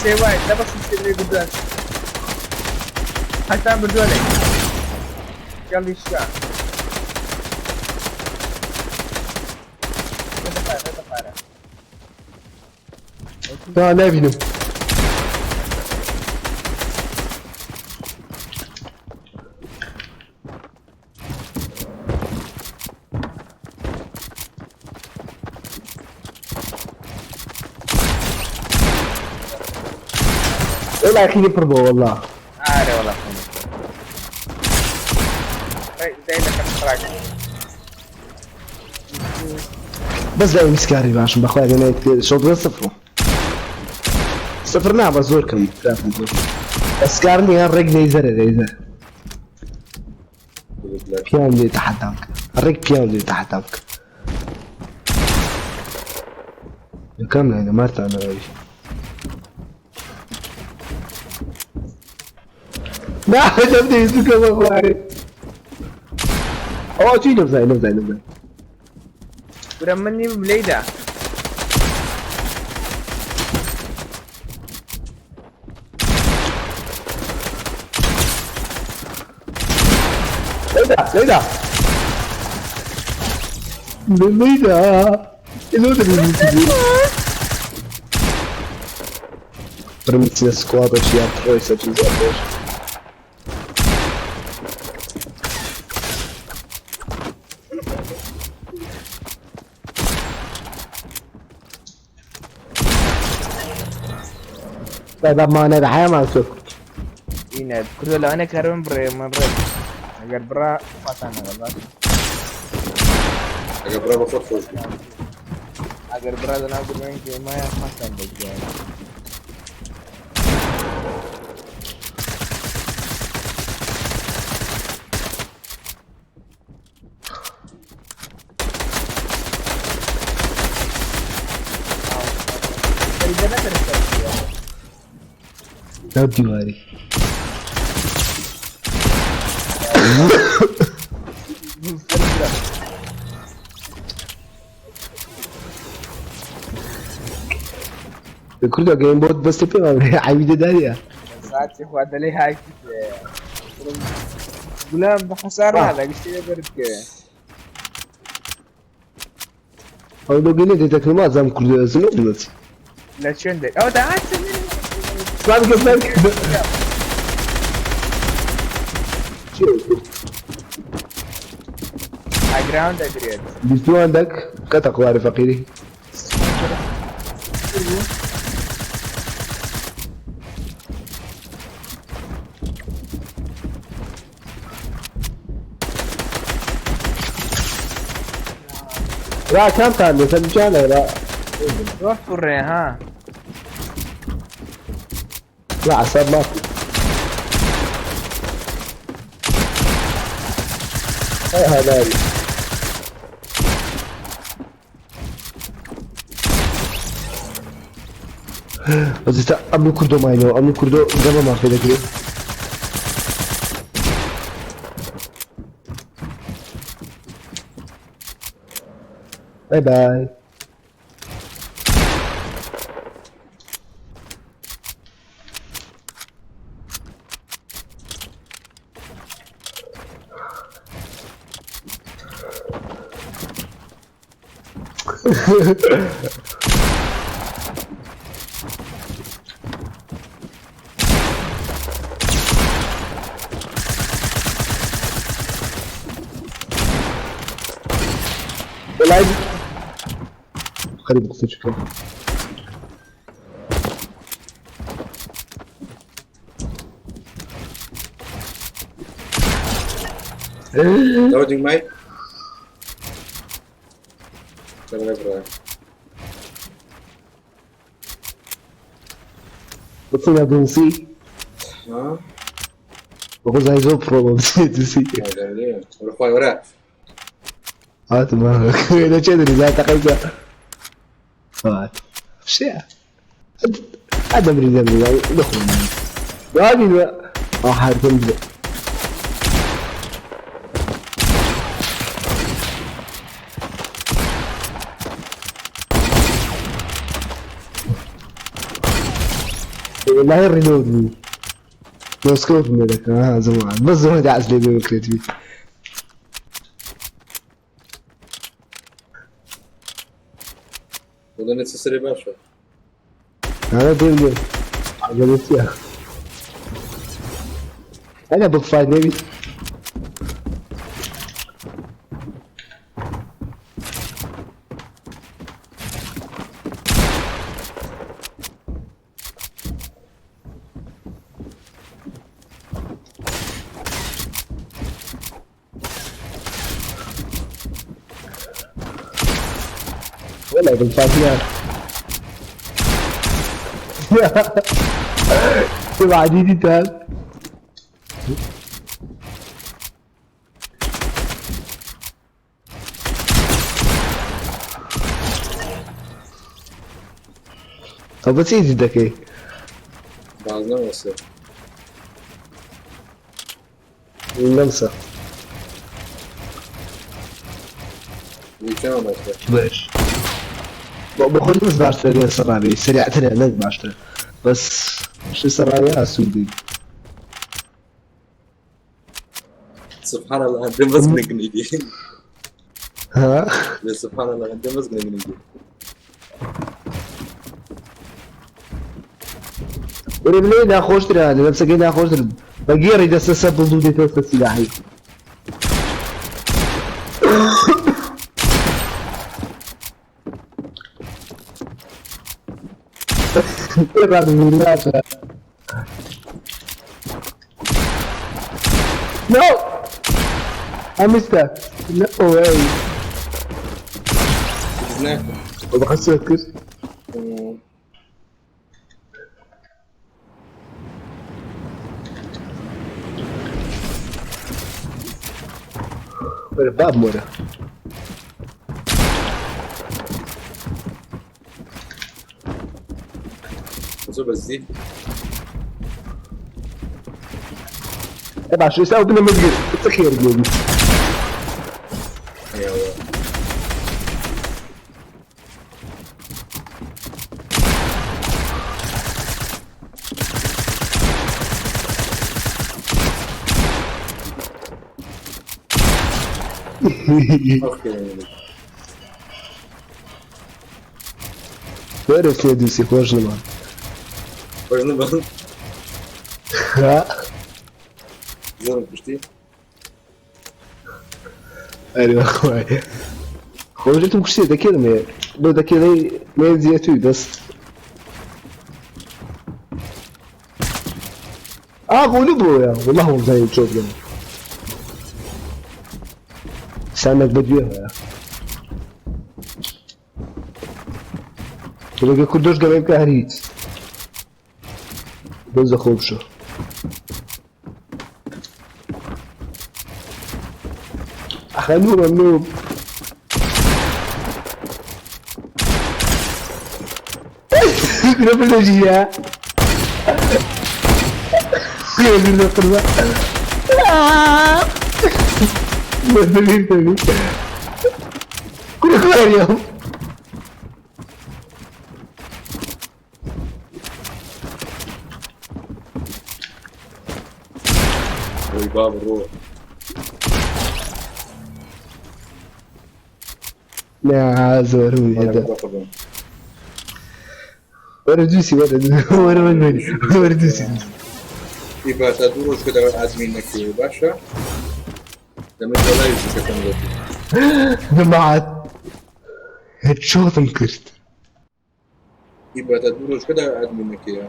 سێ وای لە بەس سێ لێ بردووە. هەتان بردووە لێ. گەڵی شکا. نا نابینم. والله اخيني بربو والله. ئارێ وەڵا دای لەکەم خراک. بەس لای مسکاری باشم بەخوای گەنێت شۆت صفر صفر نا بە زۆر کەم خراپم زۆر. ئەسکار نییە ڕێک لەیزەرە لەیزەر پیاوم لێ تەحەدا بکە ڕێک پیاوم لێ تەحەدا بکە. یەکەم لای مارتان ئەوی. نا دەم دەویست بکە بەخوای. ئەوە چی نەبزای نەبزای نەبزای. کورە من نیم لێیدا. لێدا لێدا لێدا لۆ دەبی برمتنە سکوادەکی یا تڕۆیسەکی زۆر. طيب ما انا بحياة ما اسوق. ئینە کوردە لەوانەیە کارم بڕێ من ڕێ. ئەگەر بڕا خواتان لەگەڵ باش. ئەگەر برا بە خۆت خۆش بی. ئەگەر برا لەناو گرمەی گێمایە خواتان دەگیان. لا دیواری. کوردە گەیم بۆت بەستە پێ عەویدە داریە. ساعتی خوا دەلێ هاکی گولام بە خەسار نادا گشتی لێ بەرد بکەوێ. ئەو لۆگەی لێ دێتەکەم مازام کوردە زنۆ بنەچ. لە چێن دێ؟ ئەو داهات سلام بکە سلام بکە. ئاگراوند دەگرێت. بیستوان دەک کەتە خوارە فەقیری. لا كم كان سجانة لا زۆر توڕێ ها. لا عصاب ما في. هاي هذا بس أمي كردو ماينو أمي كردو جمع ما في ذكري. باي باي. والله خليني بقصة شكرا. Loading mate. بچینە دووسی. ها؟ بەخۆزای زۆر پڕۆ بە بچینە دووسی. وەرە خوای وەرە. هاتم لە چێ دەری زای تەقەی کە هات شێ دەمری دەمری دەخۆم دوابین ئەو حارکەم بێ. والله ريلود بوو نو سكوب ملك زمان بس زمان دعس لي بكريت بي. والله نتسري باشا. انا ديم عجبتني انا بفايت نبي. ولا بالفاتحة تبع دي تاب. طب بس ايدي دكي بازنە وەسێ. النمسا. ویکەمە باشتر. ليش؟ بخذ بس باشتر سرابي سريع ترى نك باشتر بس شو سرابي اسودي. سبحان الله هەندێ بەس نگنیدی. ها؟ سبحان الله هەندێ بەس نگنیدی. وري بلي ناخوش ترى هذا نفسك ناخوش ترى بقيري دس سب ضد توسط سلاحي. No! I missed that. No way. بخسر. باب مورا. زۆر بەزی. باش يساوي بنا مزقر تخير بيبي. ايوه. اوكي. وين دوسي خوش نمان. خۆش نەبن. ها؟ زۆرم کوشتی. ايوه اخوي خوش كشتي دكير مي لو دكير ما زيتوي بس غلبوا يا والله هو زي تشوف يعني سامك بدويها يا لقى كردوش قبل كهريت بس خوبشو. خلوه ممنوع. كنا في كل خير يوم. باب الروح. لا زور هذا. ورا دوسي ورا ورا ورا دوسي. يبقى تا دوو ڕۆژ کە داوای ئادمین نەکەی باشە؟ دەمێت بە لای کەکەم دەتی. جماعة هيد کرد. يبقى تا دوو ڕۆژ کە داوای ئادمین نەکەیە.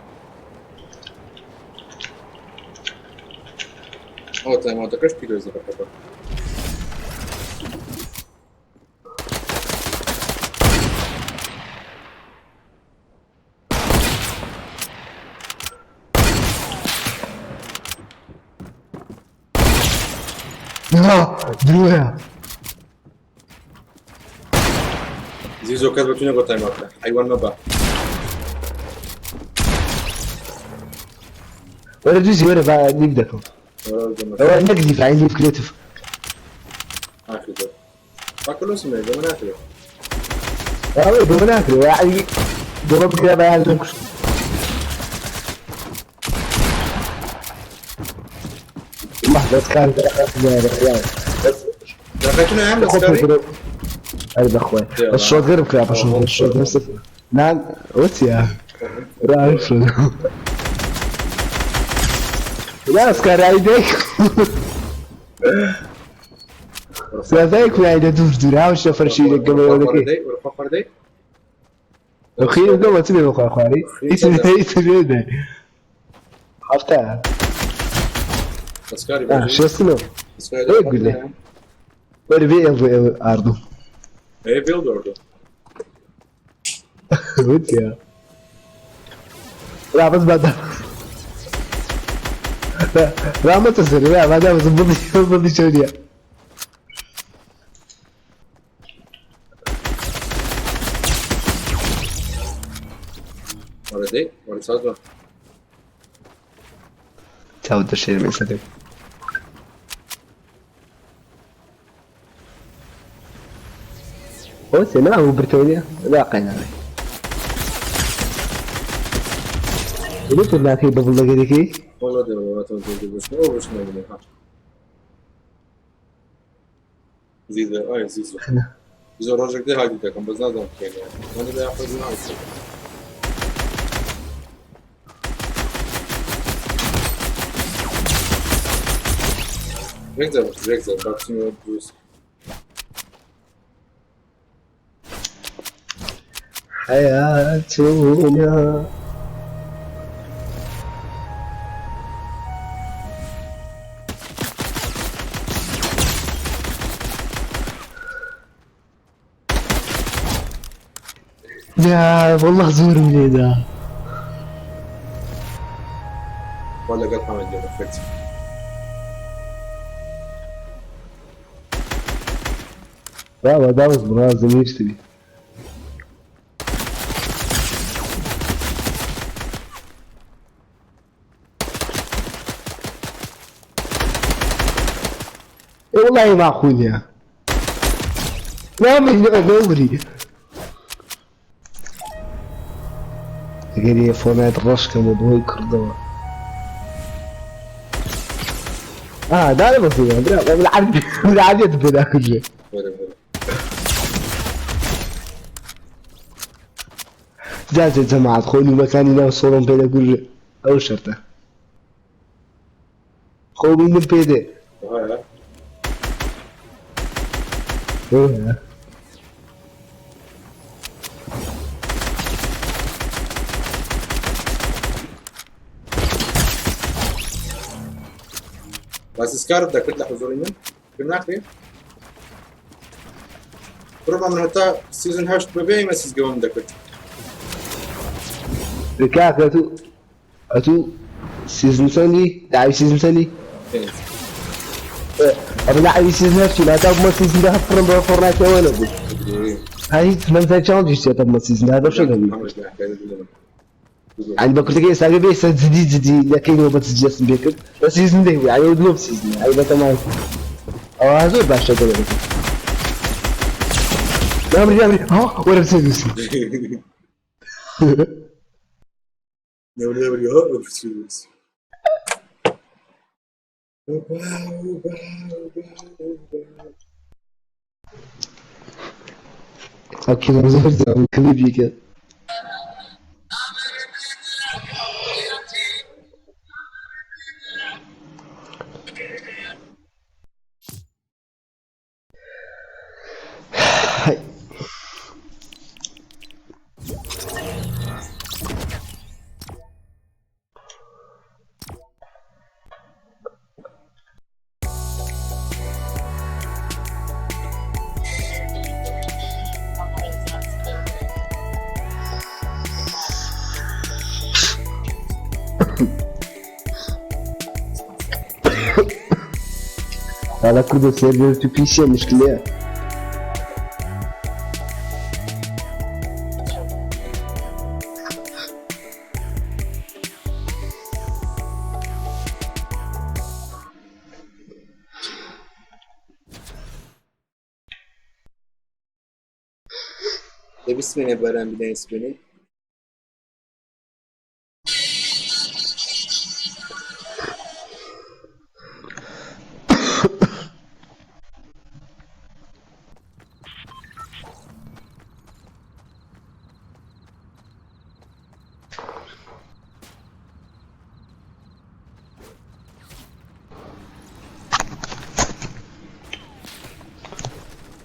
ئەوە تایماتەکەش پیرۆزە بەکەبە. نا درۆیە. زیزۆ کەس بە تو نەگۆ تایم بکە حەیوان مەبە. وەرە دوزی وەرە با لیف دەکەم. ئەوە نەک لیف عین لیف کرێتف. ناکرێت. باکلۆسم هەیە بۆ ناکرێت. ئەوە بۆ ناکرێت یعنی بۆ بکرێ بە یان دەکوشت. لحظة بس كان بس دقيقتنا يا عم بس كاري أي بأخوي بس شوت غير بكرة بس شوت غير صفر نعم وتيا لا شو لا سكار عيدك سافايك وعيدة دور دور هاوش فرشي لك قبل ولا كي أخي قبل تبي بخوي خواري اسمي اسمي حفتها سكاري شو اسمه؟ ايه قول لي ولا بي ال اردو ايه بيلد اردو وانت لا بس بعد لا لا ما تصير لا ما دام زبطني زبطني شو ولا دي ولا صادره تعود الشيء من صدق بس لا هو بريطانيا لا قينا ليش لا في بابل لقيتي والله دي والله تودي بس مو بس ما زيزو اي زيزو زيزو رجل دي هاي دي كان بس نادم كان يعني انا بياخذ معي ركزة ركزة باكسيمو دوس حياتنا يا والله زور من ده ولا قد حمد يا لا ده بس زميل يشتري والله ما اخويا لا مش دوري قال لي فورنايت رشكة موضوع كردوا ده بسيط بالعادي بالعادي تبدا كل شيء جاز جماعة خوني مكاني لا صورهم بين كل أول شرطة خوني من بيدي ايه بس سكارب ده كنت حضوريا بناكل ربما من حتى سيزون هاش ببي ما سيزون ده كنت ركاك اتو اتو سيزون ثاني لاعب سيزون ثاني ابو لاعب سيزون نفسي لا تاب ما سيزون ده فرن فورنايت ولا ابو هاي ثمان تشالنج تاب ما سيزون هذا شو يعني بكرتك يساقي بيه زدي زدي لكن هو بتسجل بيكر بس سيزون ده يعني ودلوب سيزون يعني بتمام او هذول باشا ده يا امري ها ولا بتسجل نوري نوري ها بتسجل اوكي زور كليب كده هذا كله server to PC مشكلة. دە بسمێنێ بەران بدەین سبێنێ.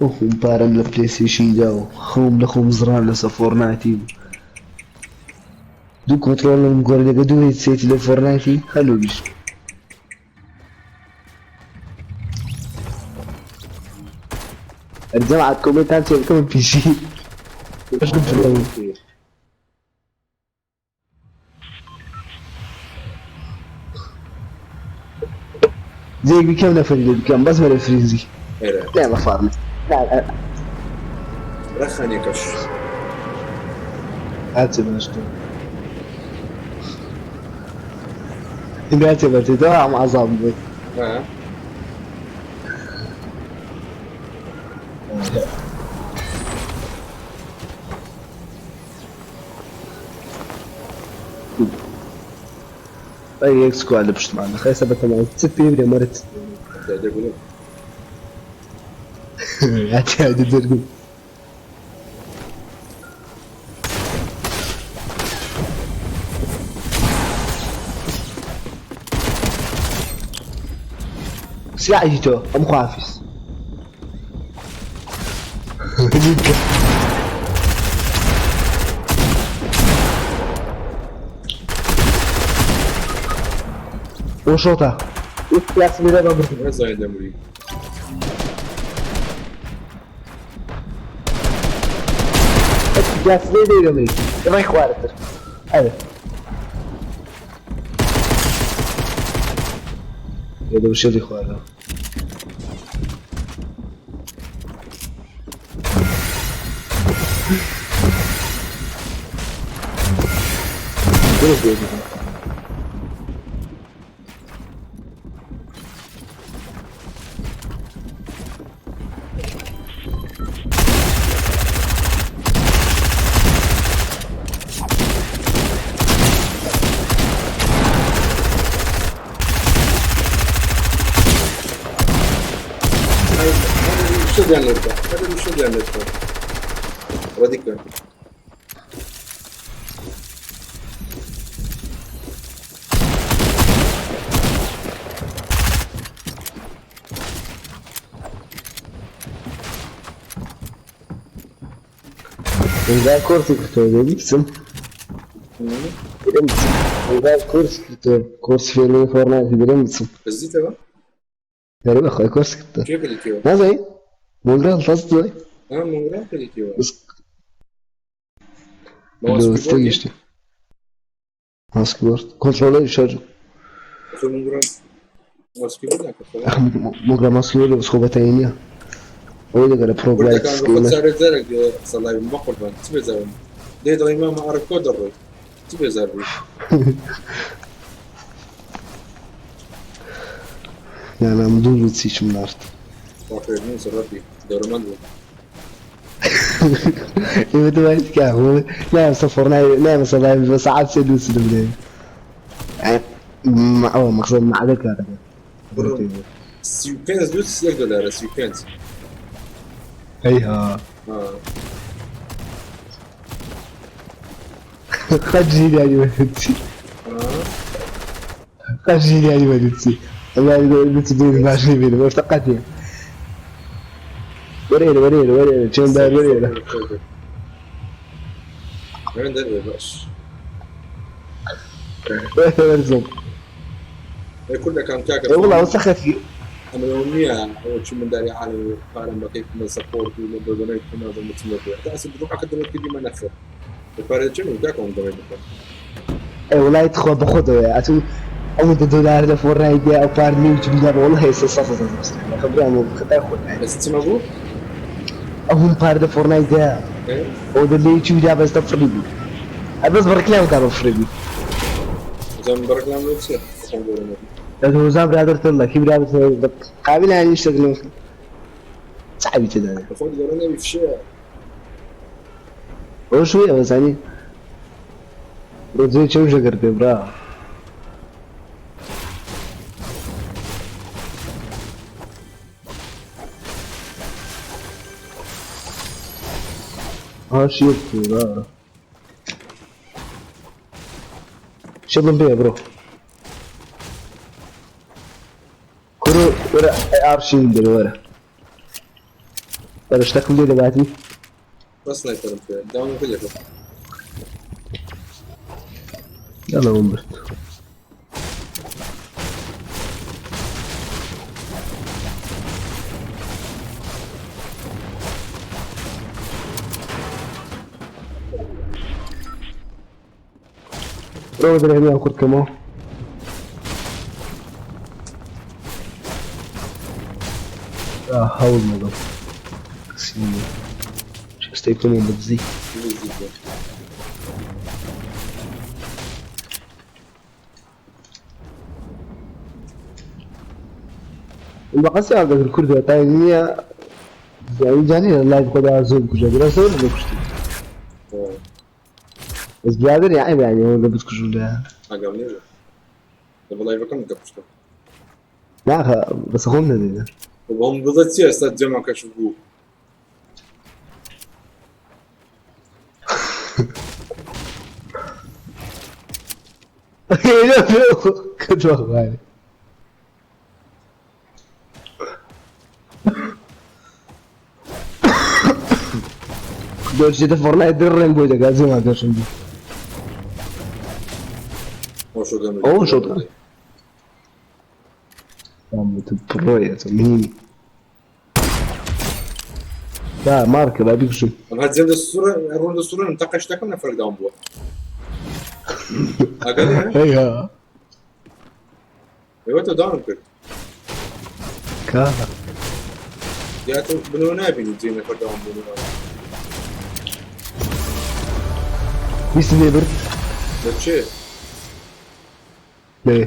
وخۆم پارەم لە PlayStation داوە، خەوم لە خۆم زڕان لەسەر Fortnite ی دوو controller م گۆڕی لەگە دوو headset ی لە Fortnite ی هەلو بیش. الجماعة كومنتات بکەم پیسی زيك بكم نفر اللي بكم بس بلا فريزي. ئێرە لا ما فارم لا لا. ڕەخانێکەش هاتي باشتو هاتي باشتو ده عم عظام بي. ها اي يكسكو على بشت معنا خي سبت معي تسبي بري مرت. دەگوڵم هاتي هاتي درقو. سلاحي تو ام خافيس وشوطة يا سميرة بابا. نازانێ دەمری. يا سميرة دمري ما خوارتر هذا يا وش اللي خوارة شو ديال لبا هذا شو ديال لبا رديك. إذا كورسي كنتو بيكسم إذا كورس كنتو كورس في اللي فورنايت درمتسم. بزيتەوە. غريب أخوي كورس كنتو کێ کردیتەوە؟ نازاني مونجرال تصدق. ها مونگرا کردیتەوە. بس ماوس لو کیبۆردی استيجتي ماوس كيبورد كنترولر شارج. خۆ مونگرا ماوس کیبۆرد ناکە. أخ مونجرال ماوس كيبورد بس خو بتاينيا وين قال برو کوردەکان جلايتس بە خۆت جيمر. چارە جارێک سەڵاوی مەقڕبان چ بێزارم دێ دڵی مامە ئەرە کۆ دەڕۆی چ بێزار بووی. يعني أنا بدون بتسيش من نارت. واخێ ڕەبی دەورەمەند بوو. يبدو ما يتكافو لا بس فورنايت لا بس لا بس عاد سيدوس لبنان مع أو مقصود مع ذاك هذا. بڕۆ 35 دوو 31 دلارە 35. ايها. ها. خرجي يعني ما تسي. ها. خرجي يعني ما تسي الله يقول تدير ماشي بيني ما افتقدتي ورينا ورينا ورينا شلون داير ورينا. وين دەروێ باش. ورزم. کوردەکان کاکە. اي والله وسخت. ئەمە نییە ئەوە چی منداری عالم پارەم بەکەی کمە سەپۆرت و لە بەرنامەی کۆنازم بچم لە تا ئەسڵ ڕوحەکە دەمێت کردی مە نەخێر پارە چێن و کاکە ئەم دەمێت بکەم. اي والله يتخوى بخذه اتو ئەو دۆلار لە فۆرنایت دیا ئەو پار لێ دا والله هي صفر صفر خبران خطا خۆ بەس چمە بوو؟ ئەو پار لە فۆرنایت دا ئەو لە یوتیوب دا بەس فری بوو هەر بەس بە ڕیکلام دا بە فری بوو. زم بەرەکلام لۆ چیە؟ خۆم گەورە نەبی. لە هۆزان برادر تڵە کی برادر قابل يعني شتێک چاوی تێدا خۆت گەورە نەبی فشەیە. ئەو شوێ ئەوەزانی ڕۆزێ چەو ژەگەر پێ برا. ها شيت برا شغل بيه برو كرو ورا ارشين دل ورا ورا اشتكم لي دلوقتي. بەس سنایپەرم پێ داوم پێ دەکەم. يلا ومرت رو درهمي كنت كمان لا حول ولا سيني شستيكم بدزي. بەقەسی ئاگەر کوردە تا نییە يعني جاني لايف خدا زۆر بکوژە برا زۆر بکوشتی. بەس برادر يعني يعني هو بتکوژ لە ئاگام لێ بوو. لە بەڵای بەکەم دەکوشتم. نا بەس خۆم نەدێنە. بەم دڵە چییە ئێستا جەما کەشف بوو؟ کردوە دۆشێتە فۆرنایت ڕێن بۆی دەکات جێما کەشم بوو. ئەو شۆتگەن ئەو شۆتگەن. پڕۆیە منی لا مارکە با بیکوژم. ئەم هەر جێم دەسوڕە ڕۆن دەسوڕێنم تەقە شتەکەم نەفەرک داوم بووە. ئاگا لێ هەیە ئێوە تۆ داوم کرد. کا یا تۆ بنەوە نابینی جێ نەفەر داوم بوو. ویستم لێ برد. لە چێ؟ لێ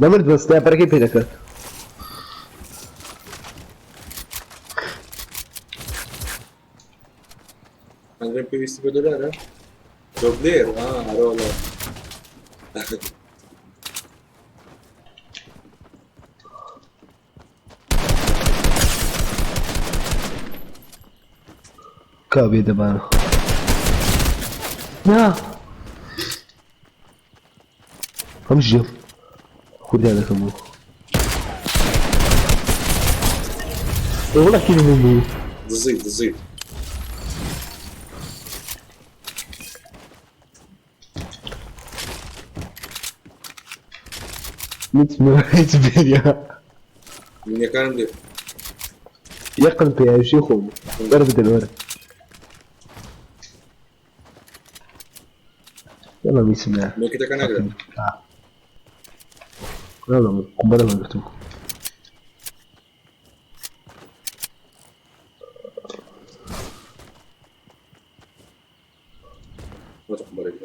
نەمرد بەس سنایپەرەکەی پێ دەکرد. ئەندرێم پێویستی بە دۆلارە؟ دۆبلێر ئارە وەڵا. کا بێ دەبانە. نا هەم ژێم خوردیا دەکەم بوو. وەڵا کی من بوو. دزی دزی. هیچ بێنیا. مینەکانم لێ. یەقم پێیاشی خۆم وەرە بدەن وەرە. يلا بسم الله. مێکەتەکە ناگرن. يلا قنبلة ما قلتو. ما تقبل لك.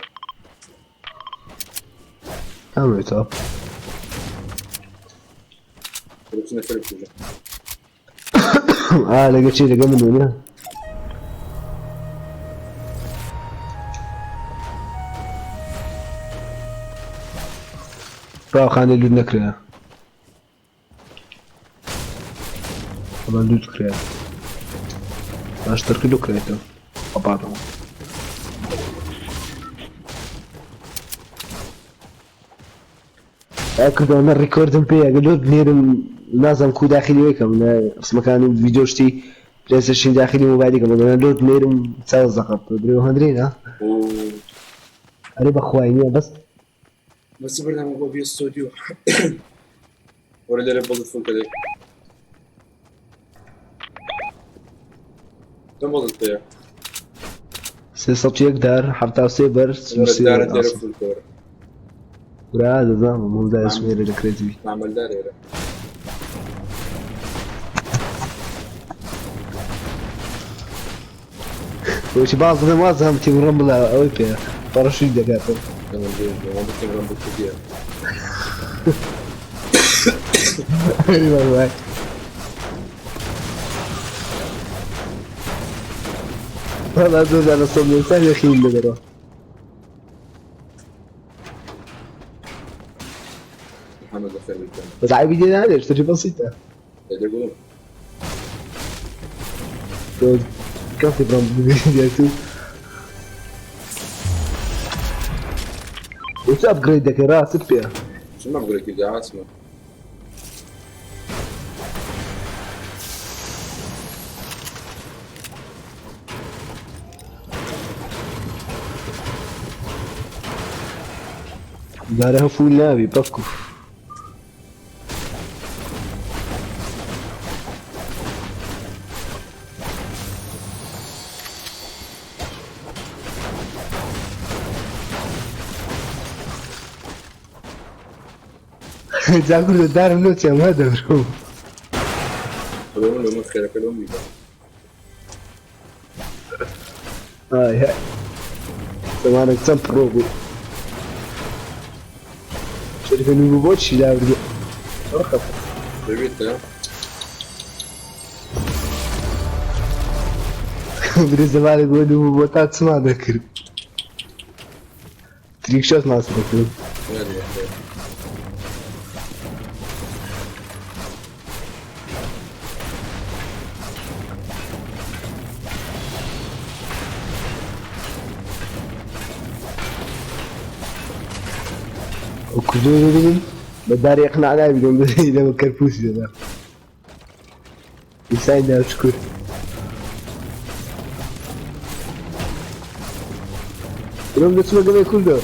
عم بچنە فەرک بکوژە. آه لقيت شيء لقى من هنا. راو خاني لود نكرة. طبعا لود كريا. اشترك لو كريتو. أبعضهم. كنت أنا ريكوردن بي قالوا نيرم نازم كو داخلي ويكم بس مكان فيديو شتي بلاي ستيشن داخلي موبايلي كم أنا لود نيرم تساوي زقط دري وهندرين ها أنا بخوايني بس بس برنامج بۆ بێ ستۆدیۆ. وەرە لێرە بەڵت فۆکە دێ. دەم بەڵت پێیە. 301 دار 73 بەر وەرە 33 دارت لێرە ئاسن. فول کەوەرە. ورا دەزانم هەموو دار سمێرە دەکرێت بی. معملدار ئێرە. بۆچی باز دەڵێم وازانم تیم ڕەمبڵ ئەوەی پێ پەڕەشووی دەکاتەوە. دەمم بێ دەمم تیم ڕەمبڵ کوردیە. ئەی وەڵای. وەڵا زۆر جار لە سەد ئێستا یەخیم دەدەرەوە. محمد بەخێر بێیت. بەس عەیبی لێ نادێ شتێکی بەسیتە. دەگوڵم. تۆ کەم تیم ڕەمبڵ دێت و بۆچی ئەپگرەید دەکەی ڕاستت پێ؟ چم ئەپگرەید کردی عاسمە؟ دارە هەفوو نابی بەکو. جا کوردە دارم لۆ چێم ها دەبرم. لۆ من لۆ من خێرەکە لۆم بیبە. ئای های. زمانێک چەند پڕۆ بوو. شەریفە نوو بوو بۆچی لابردی؟ ڕقە. دەبێتە درێ زمانێک بۆ نوو بوو بۆ تا چمان دەکرد. تریک شۆت ماس دەکرد. نادێ. ئەو کوردۆی دەبینم بە داری ئەقناع نابینم لەمە کەرپوسی دەدا. ئیسای ناوچکور. برۆم دەچمە گەمەی کوردەوە.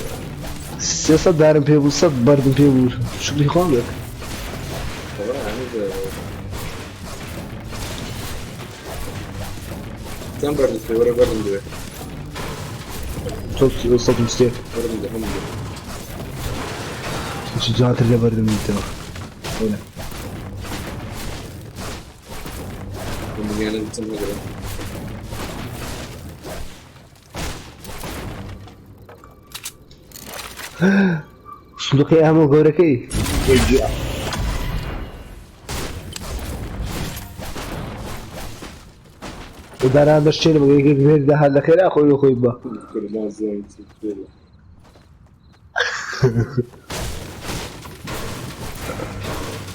300 دارم پێ بوو، 100 بەردم پێ بوو. شوکری خۆم دەکرد. چەند بەردت پێ وەرە بەردم دوێ. 103. بەردم دە هەموو دە. چ جوانتر لە بەردم دیتەوە. وەرە. هەموویانە چەند هەگرم. سندوقی ئەمە گەورەکەی. داران دەشتێنم یەکێک بێت دەهات لە خێرا خۆی خۆی بە. کوردان زۆر چی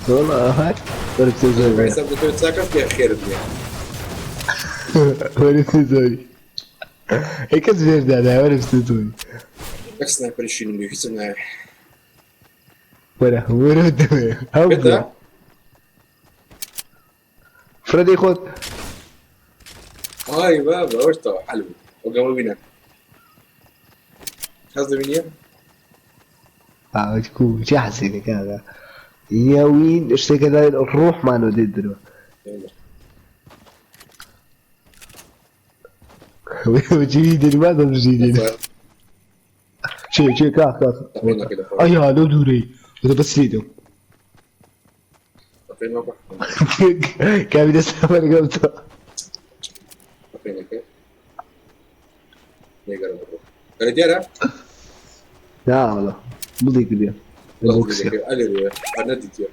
وەڵا هات وەرە بچێ زۆر بێ. حساب دەتەوێت چاکەم پێ خێرت نییە. وەرە بچێ زۆری. ئەی کەس بێردادا وەرە بچێ زۆری. یەک سنایپەری شینم لێ هیچم ناوێ. وەرە وەرە دەوێ. هەو بێتە؟ فرەدەی خۆت. ئای بابە ئەوەش تەواو حەل بوو. ئەو گەمە بینە. حەز دەبینیە؟ کو چی حەسێنی کاکە؟ یاوین شتێکە لای ڕۆحمانەوە دێت درەوە. جی دەری ما دەمژی دێت. چێ چێ کاک کاک. ئەیا لەو دوورەی. بەدە بەس لێی دەم. کاوی دەست وەرگەوتەوە. دیارە؟ نا وەڵا بڵێ کردیە. نەدیتیە.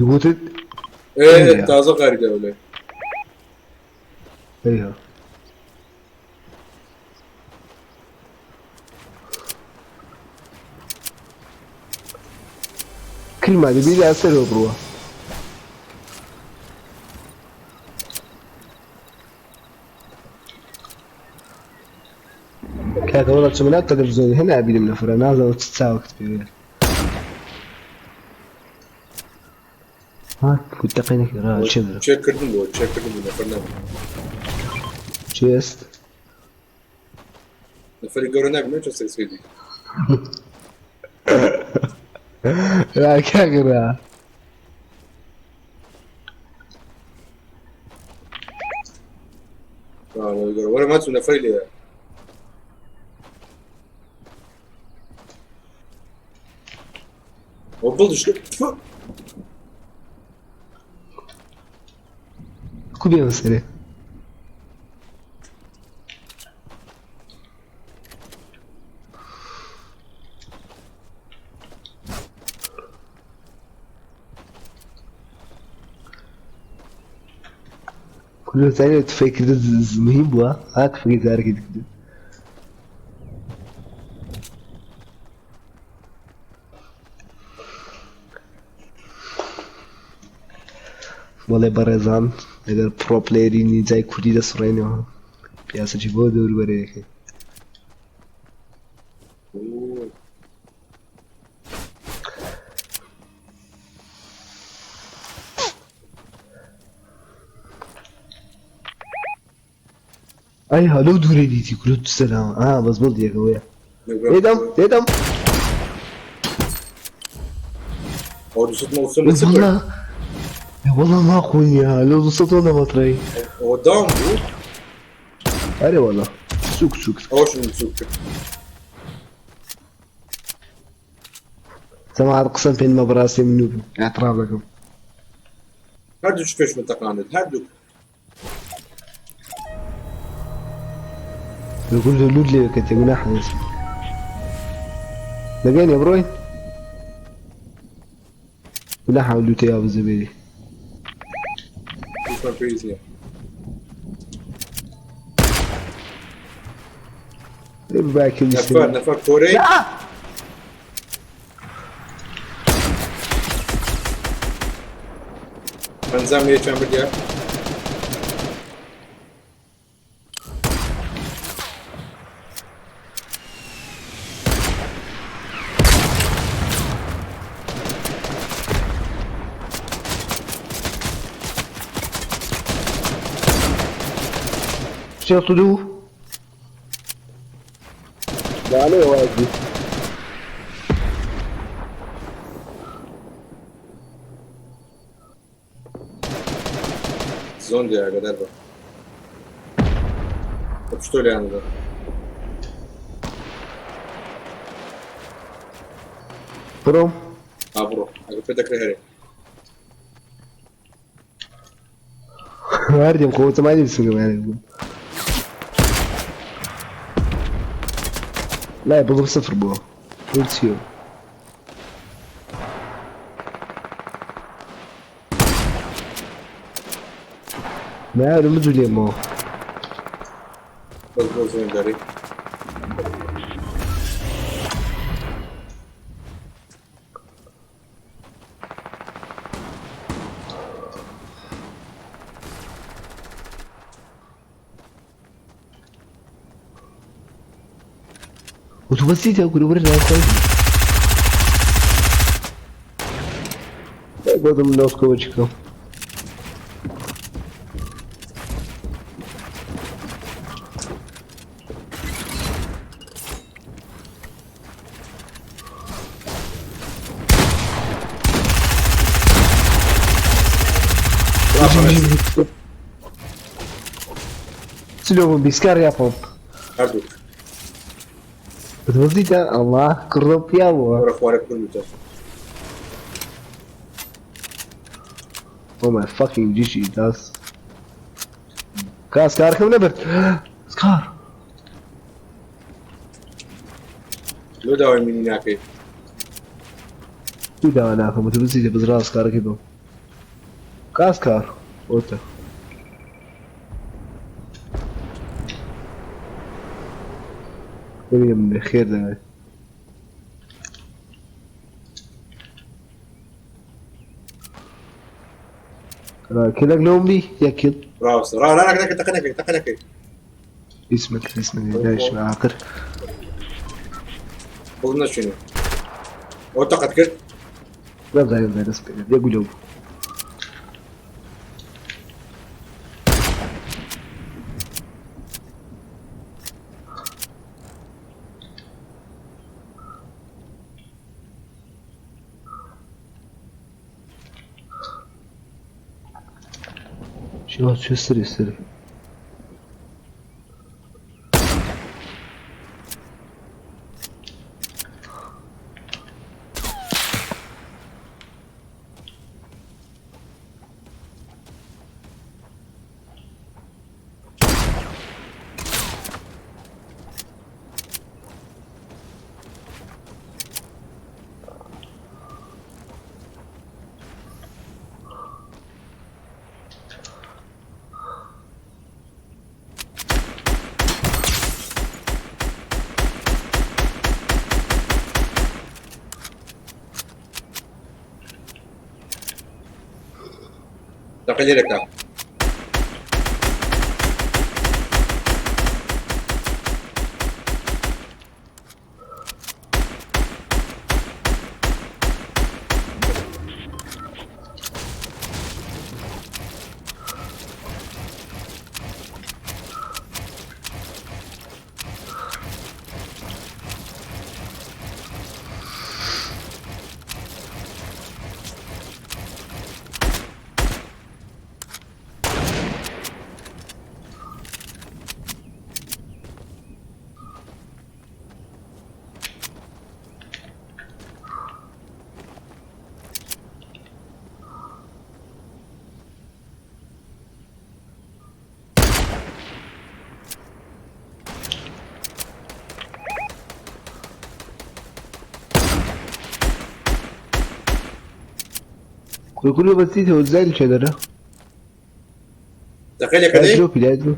وتت تازە قاری دەولێ. ئەیها. کلمە دەبی لە سەرەوە بڕوە. کاکە وەڵا چمە ناو تەلەڤیزیۆنی هەر نابینم نەفرە نازانم چ چاوەکت پێ ها كنت تقينك را چێ چێکردن بۆ چێکردن بوو نەفەر نەبوو. چێست نەفەری گەورە نابینم چۆن سەری را کاکە را وەرە ماچوو نەفەری لێیە. ئەو بڵدش کو بێمە سەرێ؟ كل ثانية تفكر مهم بووە ها تفكر زارەکەی کرد بەڵێ بەڕێزان لەگەر پرۆ پلەیەری نیجای کوردی دەسڕێنەوە پیاسەکی بۆ دەوروبەرەیەکەی. ئەی ها لەو دوورەی دیتی کورە سەلام ئا بەس بڵ دیەکەوەیە لێدەم لێدەم. ئەو 200 مەوسم والله والله ما خويا لو 200 متري. ئەوە داون بوو. ئەرێ والله سوک سوک. ئەوش سوک کرد. سەماعات قسەم پێ نمە بەڕاستی من نوبم اعتراف دەکەم. هەردوو پێش من تەقاندت هەردوو. يقول له لود لي كنت جناح لقيني يا بروين جناح لوت يا ابو زبيدي. دووشمان پێویست نییە. باكل نەفەر نەفەر کۆرەی ئەنجام یەکیان بردیە. شو دوو لا واجي زۆن دێ ئاگادار بە. بە پشتۆ لێیان دەدا. بڕۆ. ئا بڕۆ ئەگەر پێ دەکرێ هەرێ. هەردێم خۆ تەمانی بسنگم يعني لا بضرب صفر بو قلت ما مدو لي ما بەس بۆ زۆن دەرێ. وتوبسيت يا كل برا قدم نوسكو وجهكم. سلوم بيسكار يا بوب. هەردووک. بتوزيت الله كرب يا وەرە خوارە کوردوتە. Oh my fucking GG das. کا سکارەکەم نەبرد. سکار. لۆ داوای منی ناکەی. دوو داوا ناکەم متوزیتە بزرا سکارەکەی بم. کا سکار. ئۆتە. ببینم خێر دەوێت. كلك لوم بي يا كل ڕاوەستە ڕا ڕا نەکە تەقە نەکەی تەقە نەکەی. اسمك اسمك ليش عاقر. بڵ نەچینێ. ئەوە تەقەت کرد؟ يلا يلا نسبي يا قولوا شو شو سري سري تەقە لێرەکە. كله بسيط هو ازاي الشجرة تەقە لێکە دەی؟ دروبي لا دروب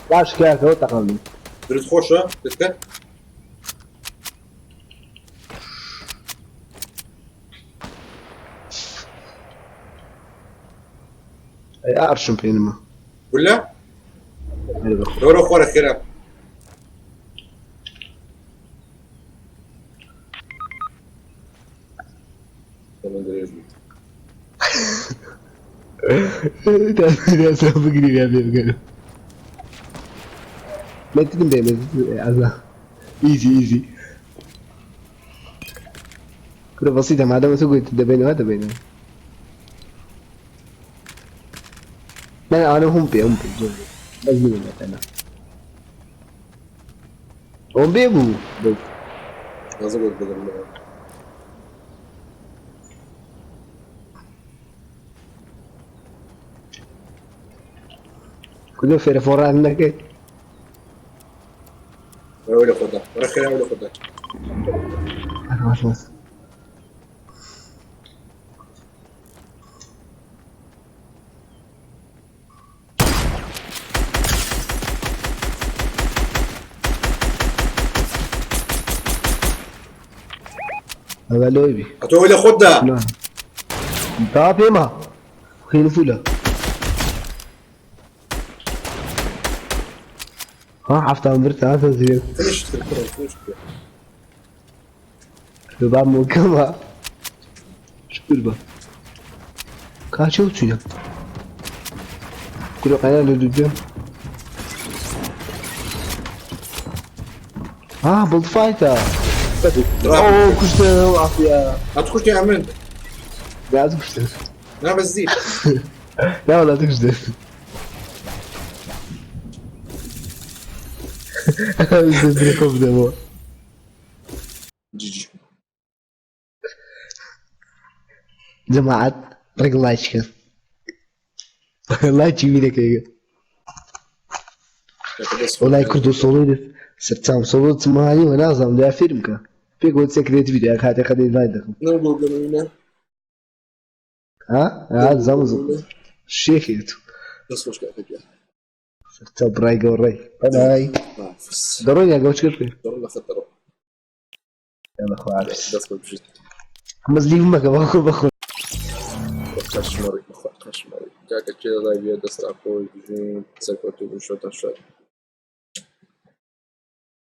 باش کاکە ئەوە تەقاندم. درست خۆشە دەستکە؟ ئەی ئارشم پێنمە. گولە؟ ئەرێ بەخوا. دەوەرە خوارە خێرا. تەمەن درێژ بیت. بگری یا پێ بکەن. مەترم بێ مەترم ئیزی ئیزی. كرة بسيطة ما دام تقول دبينا دبينا. لا أنا هم بي هم بي بس من أنا. هم بي بو بس. نازل بدل كله في رفورة عندك. ولا خدها ولا خيرها ولا خدها. أنا عارف. هذا لويبي. ئەتۆ لە خۆتدا. نعم. تا پێما خێن فولە. ها حفتا برت هذا زين. فيش الكرة فيش. باب مكما شكر با كاشو تشينا كل قناة لدوجا اه بولد فايتر اوه كشت عافية. هتخش يا عمين. لا تكشت. لا بس زيد. لا والله تكشت. جي جي. جماعة رق لايك لايك يمينك والله كردو صولي سرتام صولت مالي ونازم لا فيلمك بيقول سكريت فيديو هاتي خلي فايدك. نقول ها ها زمزم الشيخ يتو بس وش قاعد تجي. سرتام راي قوري باي باي. ضروري يا قوش كيف. ضروري خطر. يلا اخو عارف. بس بجد. مزليف مك بخو بخو. خشمري خشمري. كاكا كذا لايف يا دست اخوي بجون سكوتو بشوت شوت.